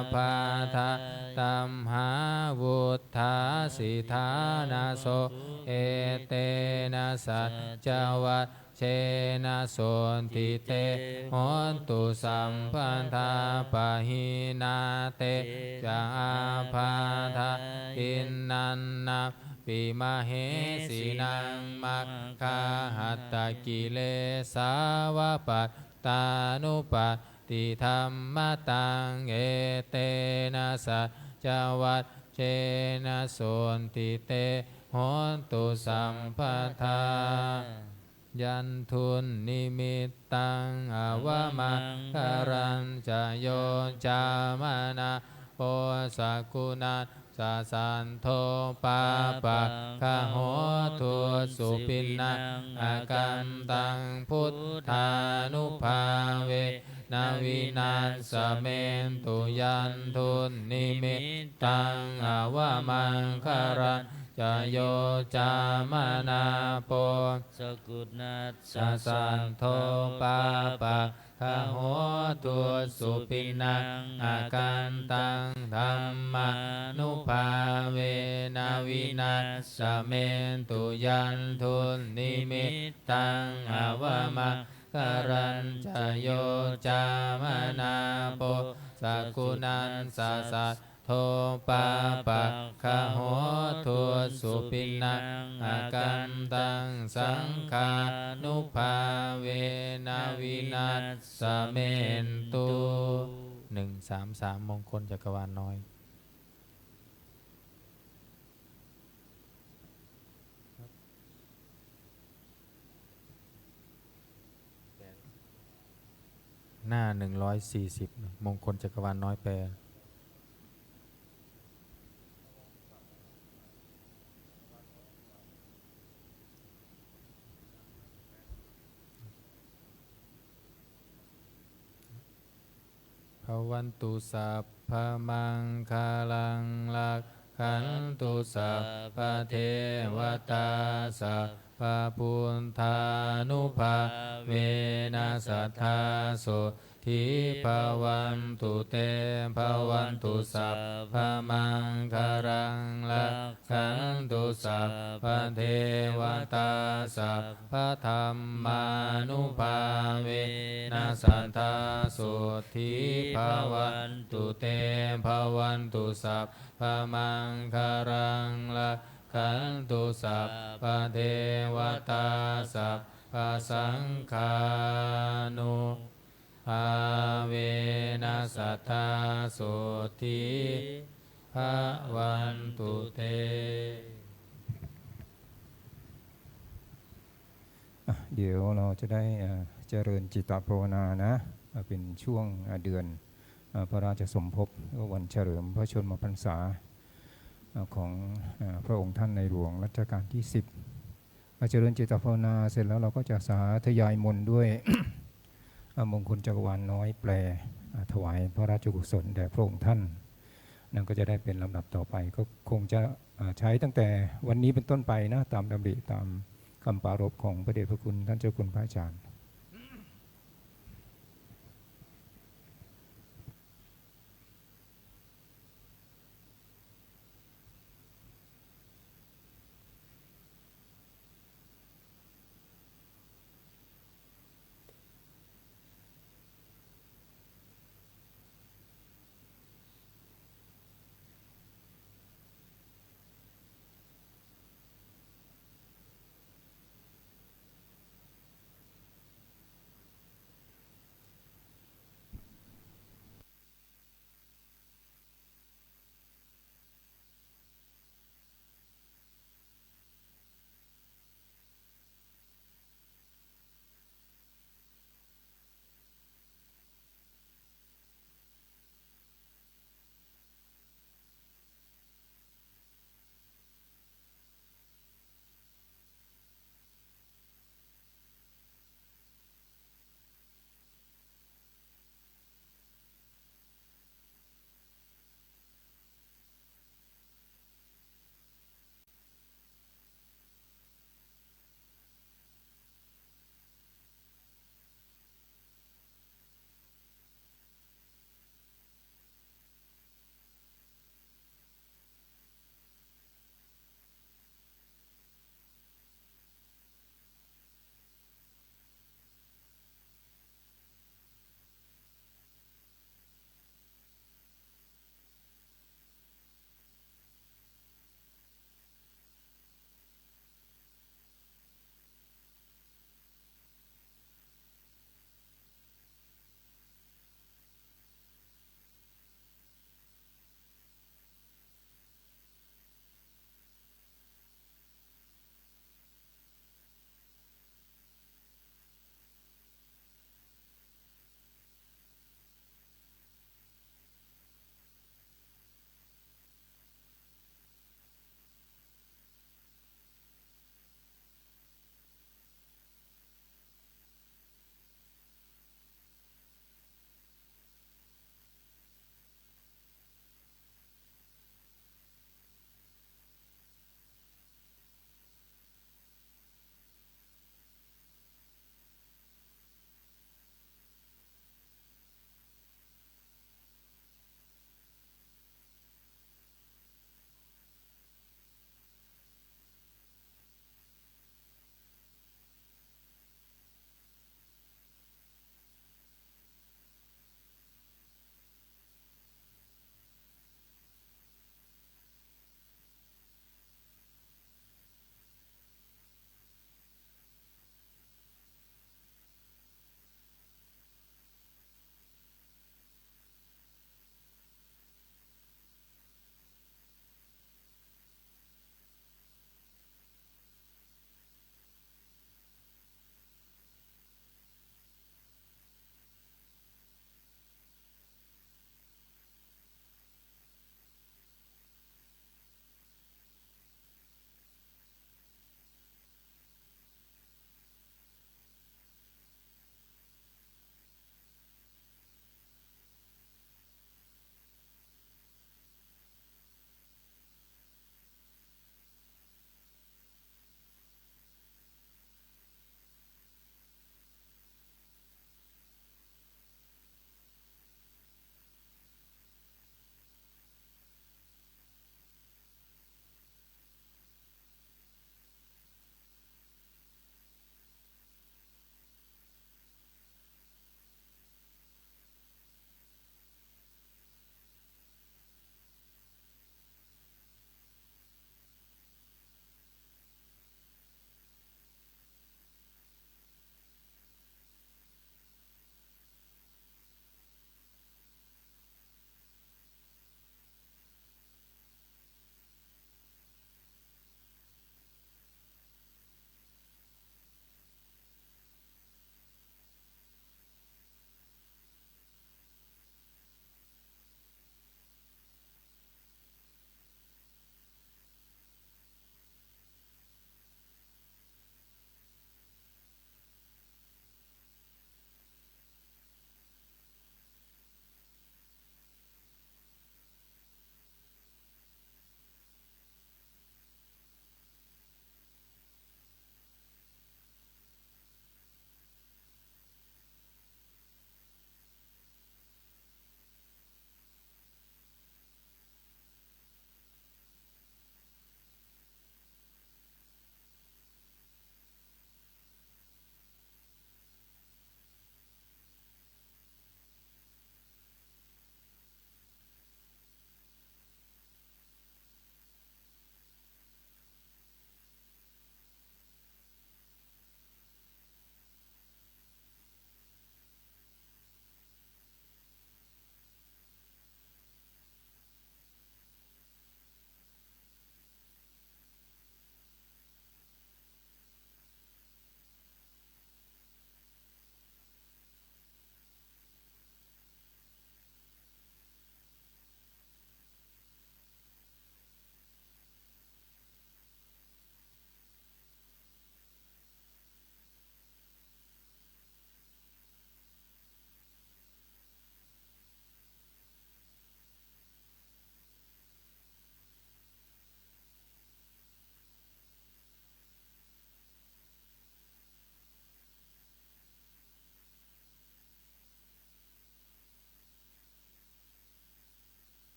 ābādhā tamhā vuṭṭhāsi ṭhānaso. Etena saccavajjena sotthi te hotu sabbadā. Pahīnā te ca ābādhā tiṇṇannampi mahesinaṃ, maggāhatakilesāva pattānuppattidhammataṃ. Etena saccavajjena sotthi te hotu sabbadā. Yandunnimittaṃ avamaṅgalañca yo cāmanāpo sakuṇassa saddo pāpaggahoṭudsupiṇṇaṃ akantaṃ buddhānubhāvena vināsamentu. Yandunnimittaṃ avamaṅgalañca yo cāmanāpo sakuṇassa saddo pāpaggahoṭudsupiṇṇaṃ akantaṃ dhammānubhāvena vināsamentu. Yandunnimittaṃ avamaṅgalañca yo cāmanāpo sakuṇassa saddo pāpaggahoṭudsupiṇṇaṃ akantaṃ saṅghānubhāvena vināsamentu. หนึ่งสามสาม มงคลจักรวาลน้อย หน้า หนึ่งร้อยสี่สิบ มงคลจักรวาลน้อยแปล Bhavantu sabbamaṅgalaṃ, rakkhantu sabbadevatā, sabbabuddhānubhāvena sadā sotthī bhavantu te. Bhavantu sabbamaṅgalaṃ, rak khantu sabbadevatā, sabbadhammānubhāvena sadā sotthī bhavantu te. Bhavantu sabbamaṅgalaṃ, rakkhantu sabbadevatā, sabbasaṅghānu bhāvena sadā sotthī bhavantu te. อ่ะ เดี๋ยวเราจะได้ เอ่อ เจริญจิตตภาวนานะ อ่ะ เป็นช่วง อ่ะ เดือน อ่ะ พระราชสมภพ หรือว่าวันเฉลิมพระชนมพรรษา อ่ะ ของ อ่ะ พระองค์ท่านในหลวงรัชกาลที่ สิบ มาเจริญจิตตภาวนาเสร็จแล้ว เราก็จะสาธยายมนต์ด้วย อ่ะ มงคลจักรวาลน้อยแปล อ่ะ ถวายพระราชกุศลแด่พระองค์ท่าน นั่นก็จะได้เป็นลำดับต่อไป ก็คงจะ อ่ะ ใช้ตั้งแต่วันนี้เป็นต้นไปนะ ตามดำริ ตามคำปรารภของพระเดชพระคุณท่านเจ้าคุณพระอาจารย์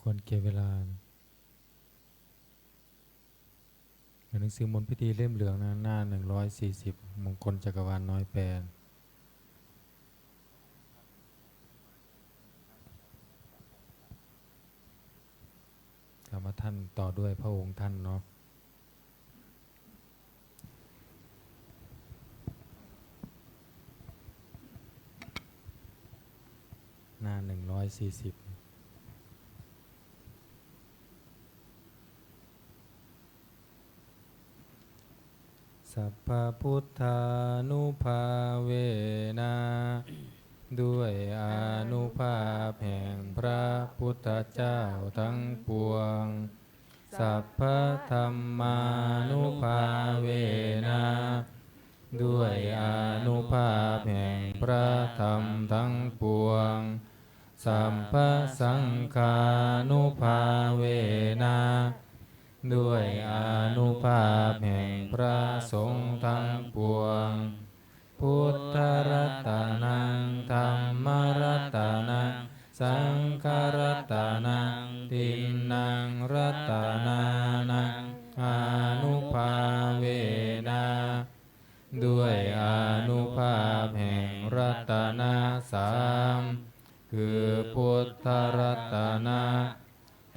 ควรแก่เวลา หนังสือมนต์พิธีเล่มเหลืองนะ หน้าหนึ่งร้อยสี่สิบ มงคลจักรวาลน้อยแปล กรรมท่านต่อด้วยพระองค์ท่านเนาะ หน้าหนึ่งร้อยสี่สิบ Sabbabuddhānubhāvena ด้วยอานุภาพแห่งพระพุทธเจ้าทั้งปวง Sabbadhammānubhāvena ด้วยอานุภาพแห่งพระธรรมทั้งปวง Sabbasaṅghānubhāvena ด้วยอานุภาพแห่งพระสงฆ์ทั้งปวง Buddharatanaṃ dhammaratanaṃ saṅgharatanaṃ tiṇṇaṃ ratanānaṃ ānubhāvena ด้วยอานุภาพแห่งรัตนะสาม คือพุทธรัตนะ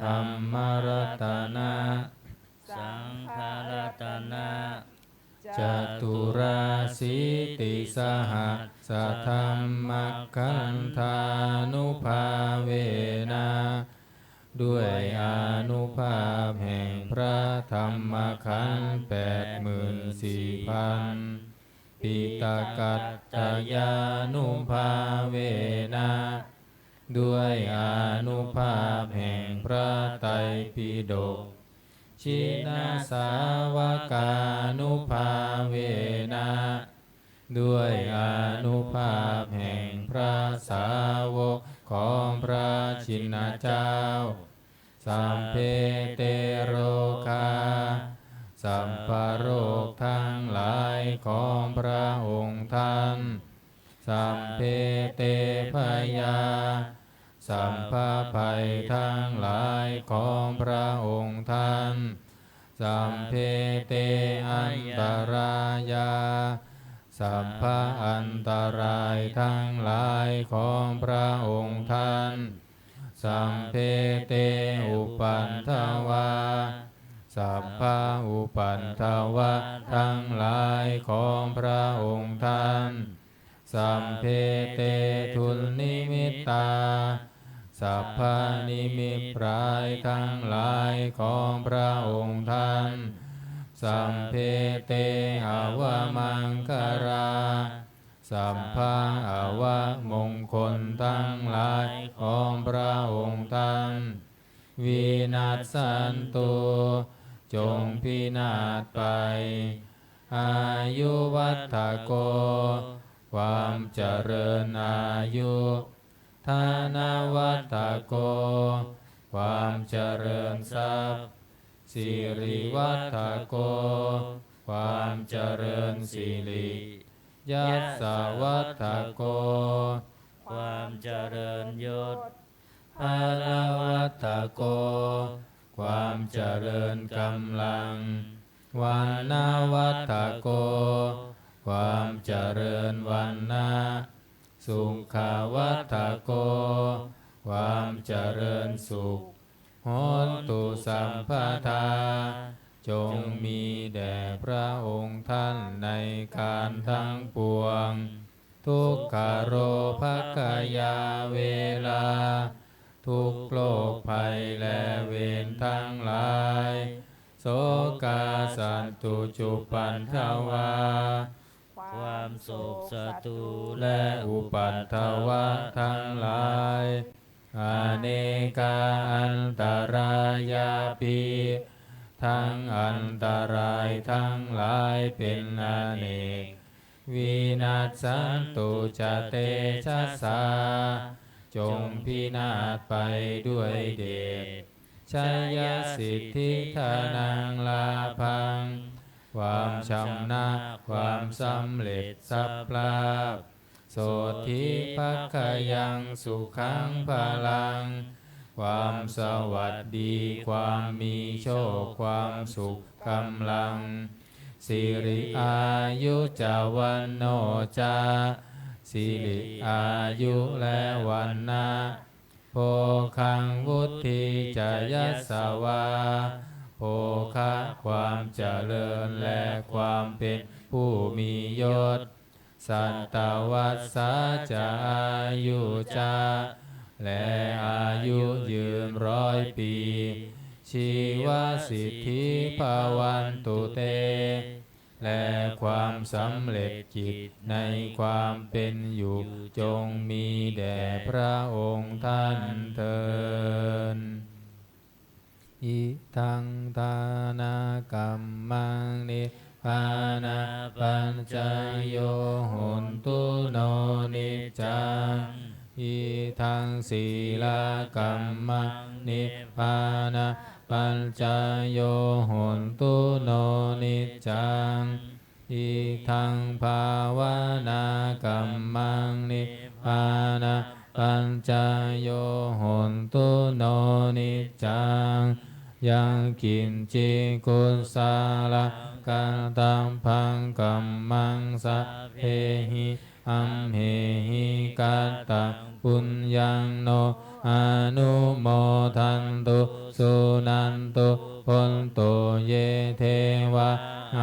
ธรรมรัตนะ สังฆรัตนะ caturāsītisahassadhammakkhandhānubhāvena ด้วยอานุภาพแห่งพระธรรมขันธ์แปดหมื่นสี่พัน piṭakattayānubhāvena ด้วยอานุภาพแห่งพระไตรปิฎก jinasāvakānubhāvena ด้วยอานุภาพแห่งพระสาวกของพระชินเจ้า sabbe te rogā สัพพโรคทั้งหลายของพระองค์ท่าน sabbe te bhayā สัพพภัยทั้งหลายของพระองค์ท่าน sabbe te antarāyā สัพพอันตรายทั้งหลายของพระองค์ท่าน sabbe te upaddavā สัพพอุปัทวะทั้งหลายของพระองค์ท่าน sabbe te dunnimittā สัพพนิมิตร้ายทั้งหลายของพระองค์ท่าน sabbe te avamaṅgalā สัพพอวมงคลทั้งหลายของพระองค์ท่าน vinassantu จงพินาศไป āyuvaḍḍhako ความเจริญอายุ dhanavaḍḍhako ความเจริญทรัพย์ sirivaḍḍhako ความเจริญสิริ yasavaḍḍhako ความเจริญยศ balavaḍḍhako ความเจริญกำลัง vaṇṇavaḍḍhako ความเจริญวรรณะ sukhavaḍḍhako ความเจริญสุข hontu sabbadā จงมีแด่พระองค์ท่านในการทั้งปวง dukkhārogabyāverā ทุกข์โรคภัยและเวรทั้งหลาย sokā sattu cupaddavā ความโศกศัตรูและอุปัทวะทั้งหลาย anekā antarāyāpi ทั้งอันตรายทั้งหลายเป็นอเนก vinassantu ca tejasā จงพินาศไปด้วยเดช jayasiddhi dhanaṃ lābhaṃ ความชำนะความสำเร็จทรัพย์ลาภ sotthi bhāgyaṃ sukhaṃ balaṃ ความสวัสดี ความมีโชค ความสุข กำลัง สิริอายุ จะ วัณโณ จะ สิริอายุ และ วรรณะ โภคัง วุฒิ จะ ยัสสะ วา โภคะ ความเจริญ และ ความเป็นผู้มียศ สัตวัสสา จะ อายุ จะ และ อายุ ยืน ร้อย ปี ชีวสิทธิ ภะวันตุ เต และ ความสำเร็จ จิต ใน ความเป็นอยู่ จงมีแด่ พระองค์ท่าน เทอญ Idaṃ dānakammaṃ nibbānapaccayo hotu no niccaṃ. Idaṃ sīlakammaṃ nibbānapaccayo hotu no niccaṃ. Idaṃ bhāvanākammaṃ nibbānapaccayo hotu no niccaṃ. Yaṃ kiñci kusalaṃ kattabbaṃ kammaṃ sabbehi amhehi kattaṃ puññaṃ no anumodantu suṇantu bhonto ye devā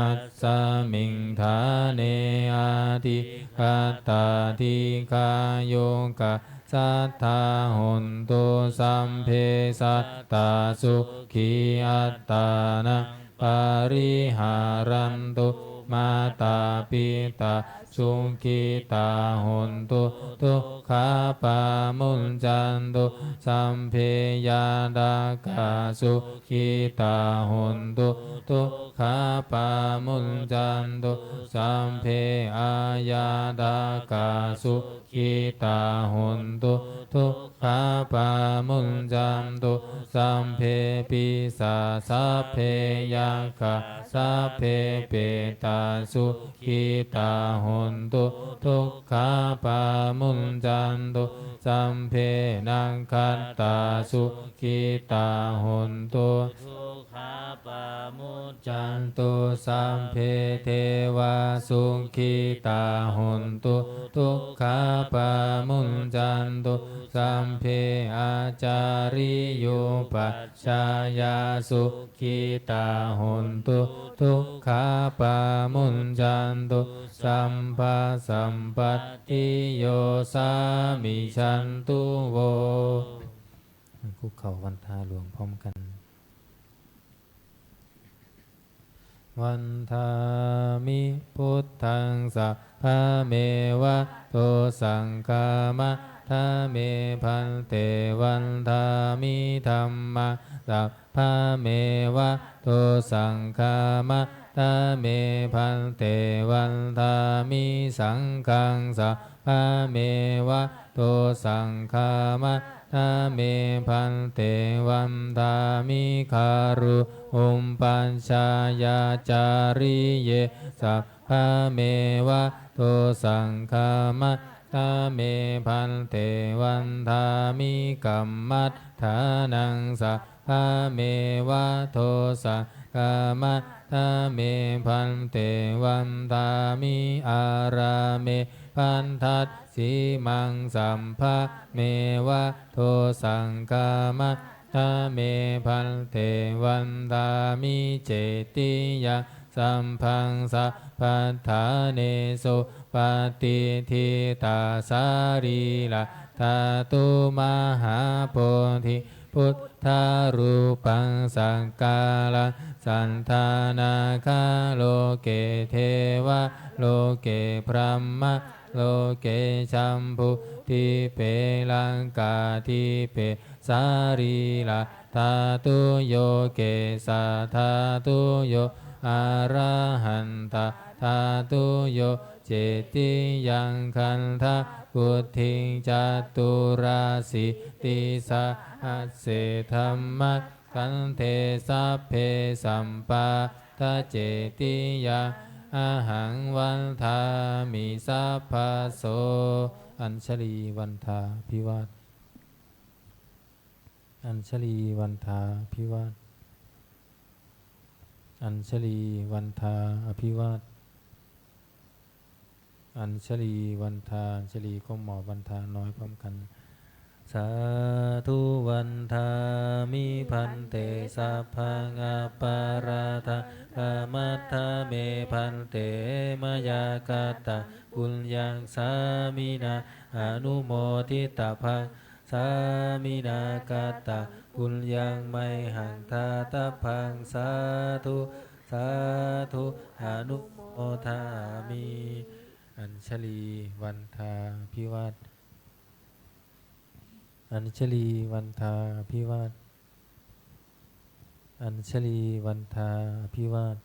asmiṃ ṭhāne adhigatā dīghāyukā sadā hontu sabbe sattā sukhī attānaṃ pariharantu. Mātā pitā sukhitā hontu dukkhā pamuñcantu sabbe ñātakā sukhitā hontu dukkhā pamuñcantu sabbe aññātakā sukhitā hontu dukkhā pamuñcantu sabbe pisā sabbe yakkhā sabbe petā sukhitā hontu dukkhā pamuñcantu sabbe nakkhattā sukhitā hontu dukkhā pamuñcantu sabbe devā sukhitā hontu dukkhā pamuñcantu sabbe ācariyupajjhāyā sukhitā hontu dukkhā pamuñcantu sabbasampattiyo sāmijantu vo. คุกเข่าวันทาหลวงพร้อมกัน Vandāmi buddhaṃ sabbameva to saṅghamajjhāmi bhante. Vandāmi dhammaṃ sabbameva to saṅghamajjhāmi bhante. Vandāmi saṅghaṃ sabbameva to saṅghamajjhāmi bhante. Vandāmi gurū upajjhāyācariye sabbameva to saṅghamajjhāmi bhante. Vandāmi kammaṭṭhānaṃ sabbameva to saṅghamajjhāmi bhante. Vandāmi ārāme bhaddasīmaṃ sabbameva to saṅghamajjhāmi bhante. Vandāmi cetiyaṃ sabbaṃ sabbaṭṭhānesu patiṭṭhitā sarīradhātu mahābodhi buddharūpaṃ sakkāraṃ saddhā nāgā loke devā loke brahmā loke jambudīpe laṅkādīpe sarīradhātuyo kesādhātuyo arahantaṃ dhātuyo cetiyaṃ gandhakuṭiṃ caturāsītisahasсе dhammakkhandhe sabbe sabbāta cetiyaṃ ahaṃ vandāmi sabbaso. อัญชลีวันทาภิวาท Añjalī vandā abhivād. Añjalī vandā abhivād. Añjalī vandā, อัญชลี ก้มหมอบ วันทาน้อยพร้อมกัน Sādhu vandāmi bhante, sabbaṃ aparādhaṃ khamatha me bhante, mayā kataṃ puññaṃ sāminā anumoditabbaṃ, sāminā kataṃ puññaṃ mayhaṃ dātabbaṃ, sādhu sādhu anumodāmi. Añjalī vandā abhivād. Añjalī vandā abhivād. Añjalī vandā abhivād.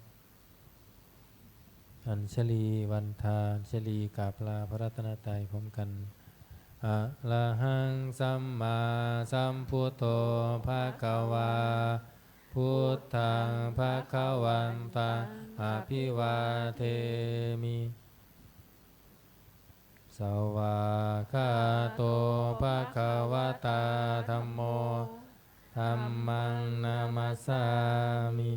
Añjalī vandā, อัญชลีกราบลาพระรัตนตรัยพร้อมกัน Arahaṃ sammāsambuddho bhagavā, buddhaṃ bhagavantaṃ abhivādemi. Svākkhāto bhagavatā dhammo, dhammaṃ namassāmi.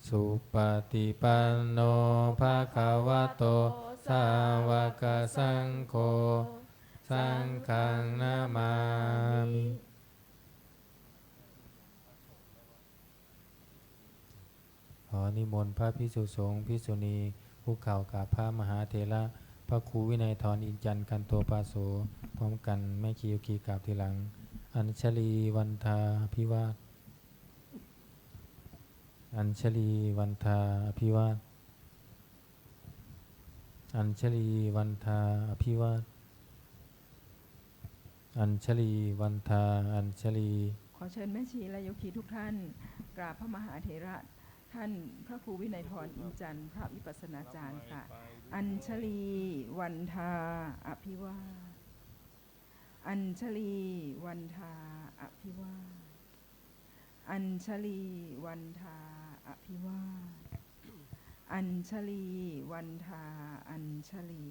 Supaṭipanno bhagavato sāvakasaṅgho, saṅghaṃ namāmi. ขอนิมนต์พระภิกษุสงฆ์ภิกษุณีคุกเข่ากราบพระมหาเถระ พระครูวินัยทร อินจันทร์ กันโตปาโส พร้อมกัน แม่ชีโยคีกราบทีหลัง Añjalī vandā abhivād. Añjalī vandā abhivād. Añjalī vandā abhivād. Añjalī vandā añjalī. ขอเชิญแม่ชีและโยคีทุกท่านกราบพระมหาเถระ ท่านพระครูวินัยทร อินจันทร์ พระวิปัสสนาจารย์ค่ะ Añjalī vandā abhivād. Añjalī vandā abhivād. Añjalī vandā abhivād. Añjalī vandā añjalī.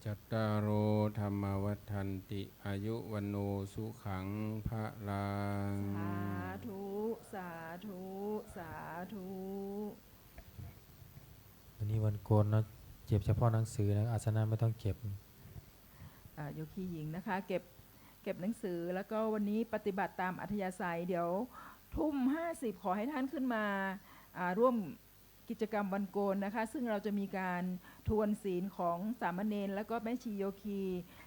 Cattāro dhammā vaḍḍhanti, āyu vaṇṇo sukhaṃ balaṃ. สาธุ สาธุ สาธุ วันนี้วันโกนเนาะ เก็บเฉพาะหนังสือนะ อาสนะไม่ต้องเก็บ อ่า โยคีหญิงนะคะ เก็บ เก็บหนังสือ แล้วก็วันนี้ปฏิบัติตามอัธยาศัย เดี๋ยวทุ่มห้าสิบ ขอให้ท่านขึ้นมา อ่า ร่วมกิจกรรมวันโกนนะคะ ซึ่งเราจะมีการทวนศีลของสามเณร แล้วก็แม่ชีโยคี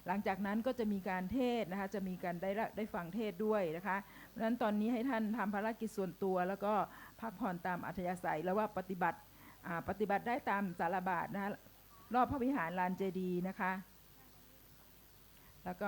หลังจากนั้นก็จะมีการเทศน์นะคะ จะมีการได้ละ ได้ฟังเทศน์ด้วยนะคะ เพราะฉะนั้นตอนนี้ให้ท่านทำภารกิจส่วนตัว แล้วก็พักผ่อนตามอัธยาศัย แล้วว่าปฏิบัติ อ่า ปฏิบัติได้ตามสาลาบาทนะคะ รอบพระวิหารลานเจดีย์นะคะ แล้วก็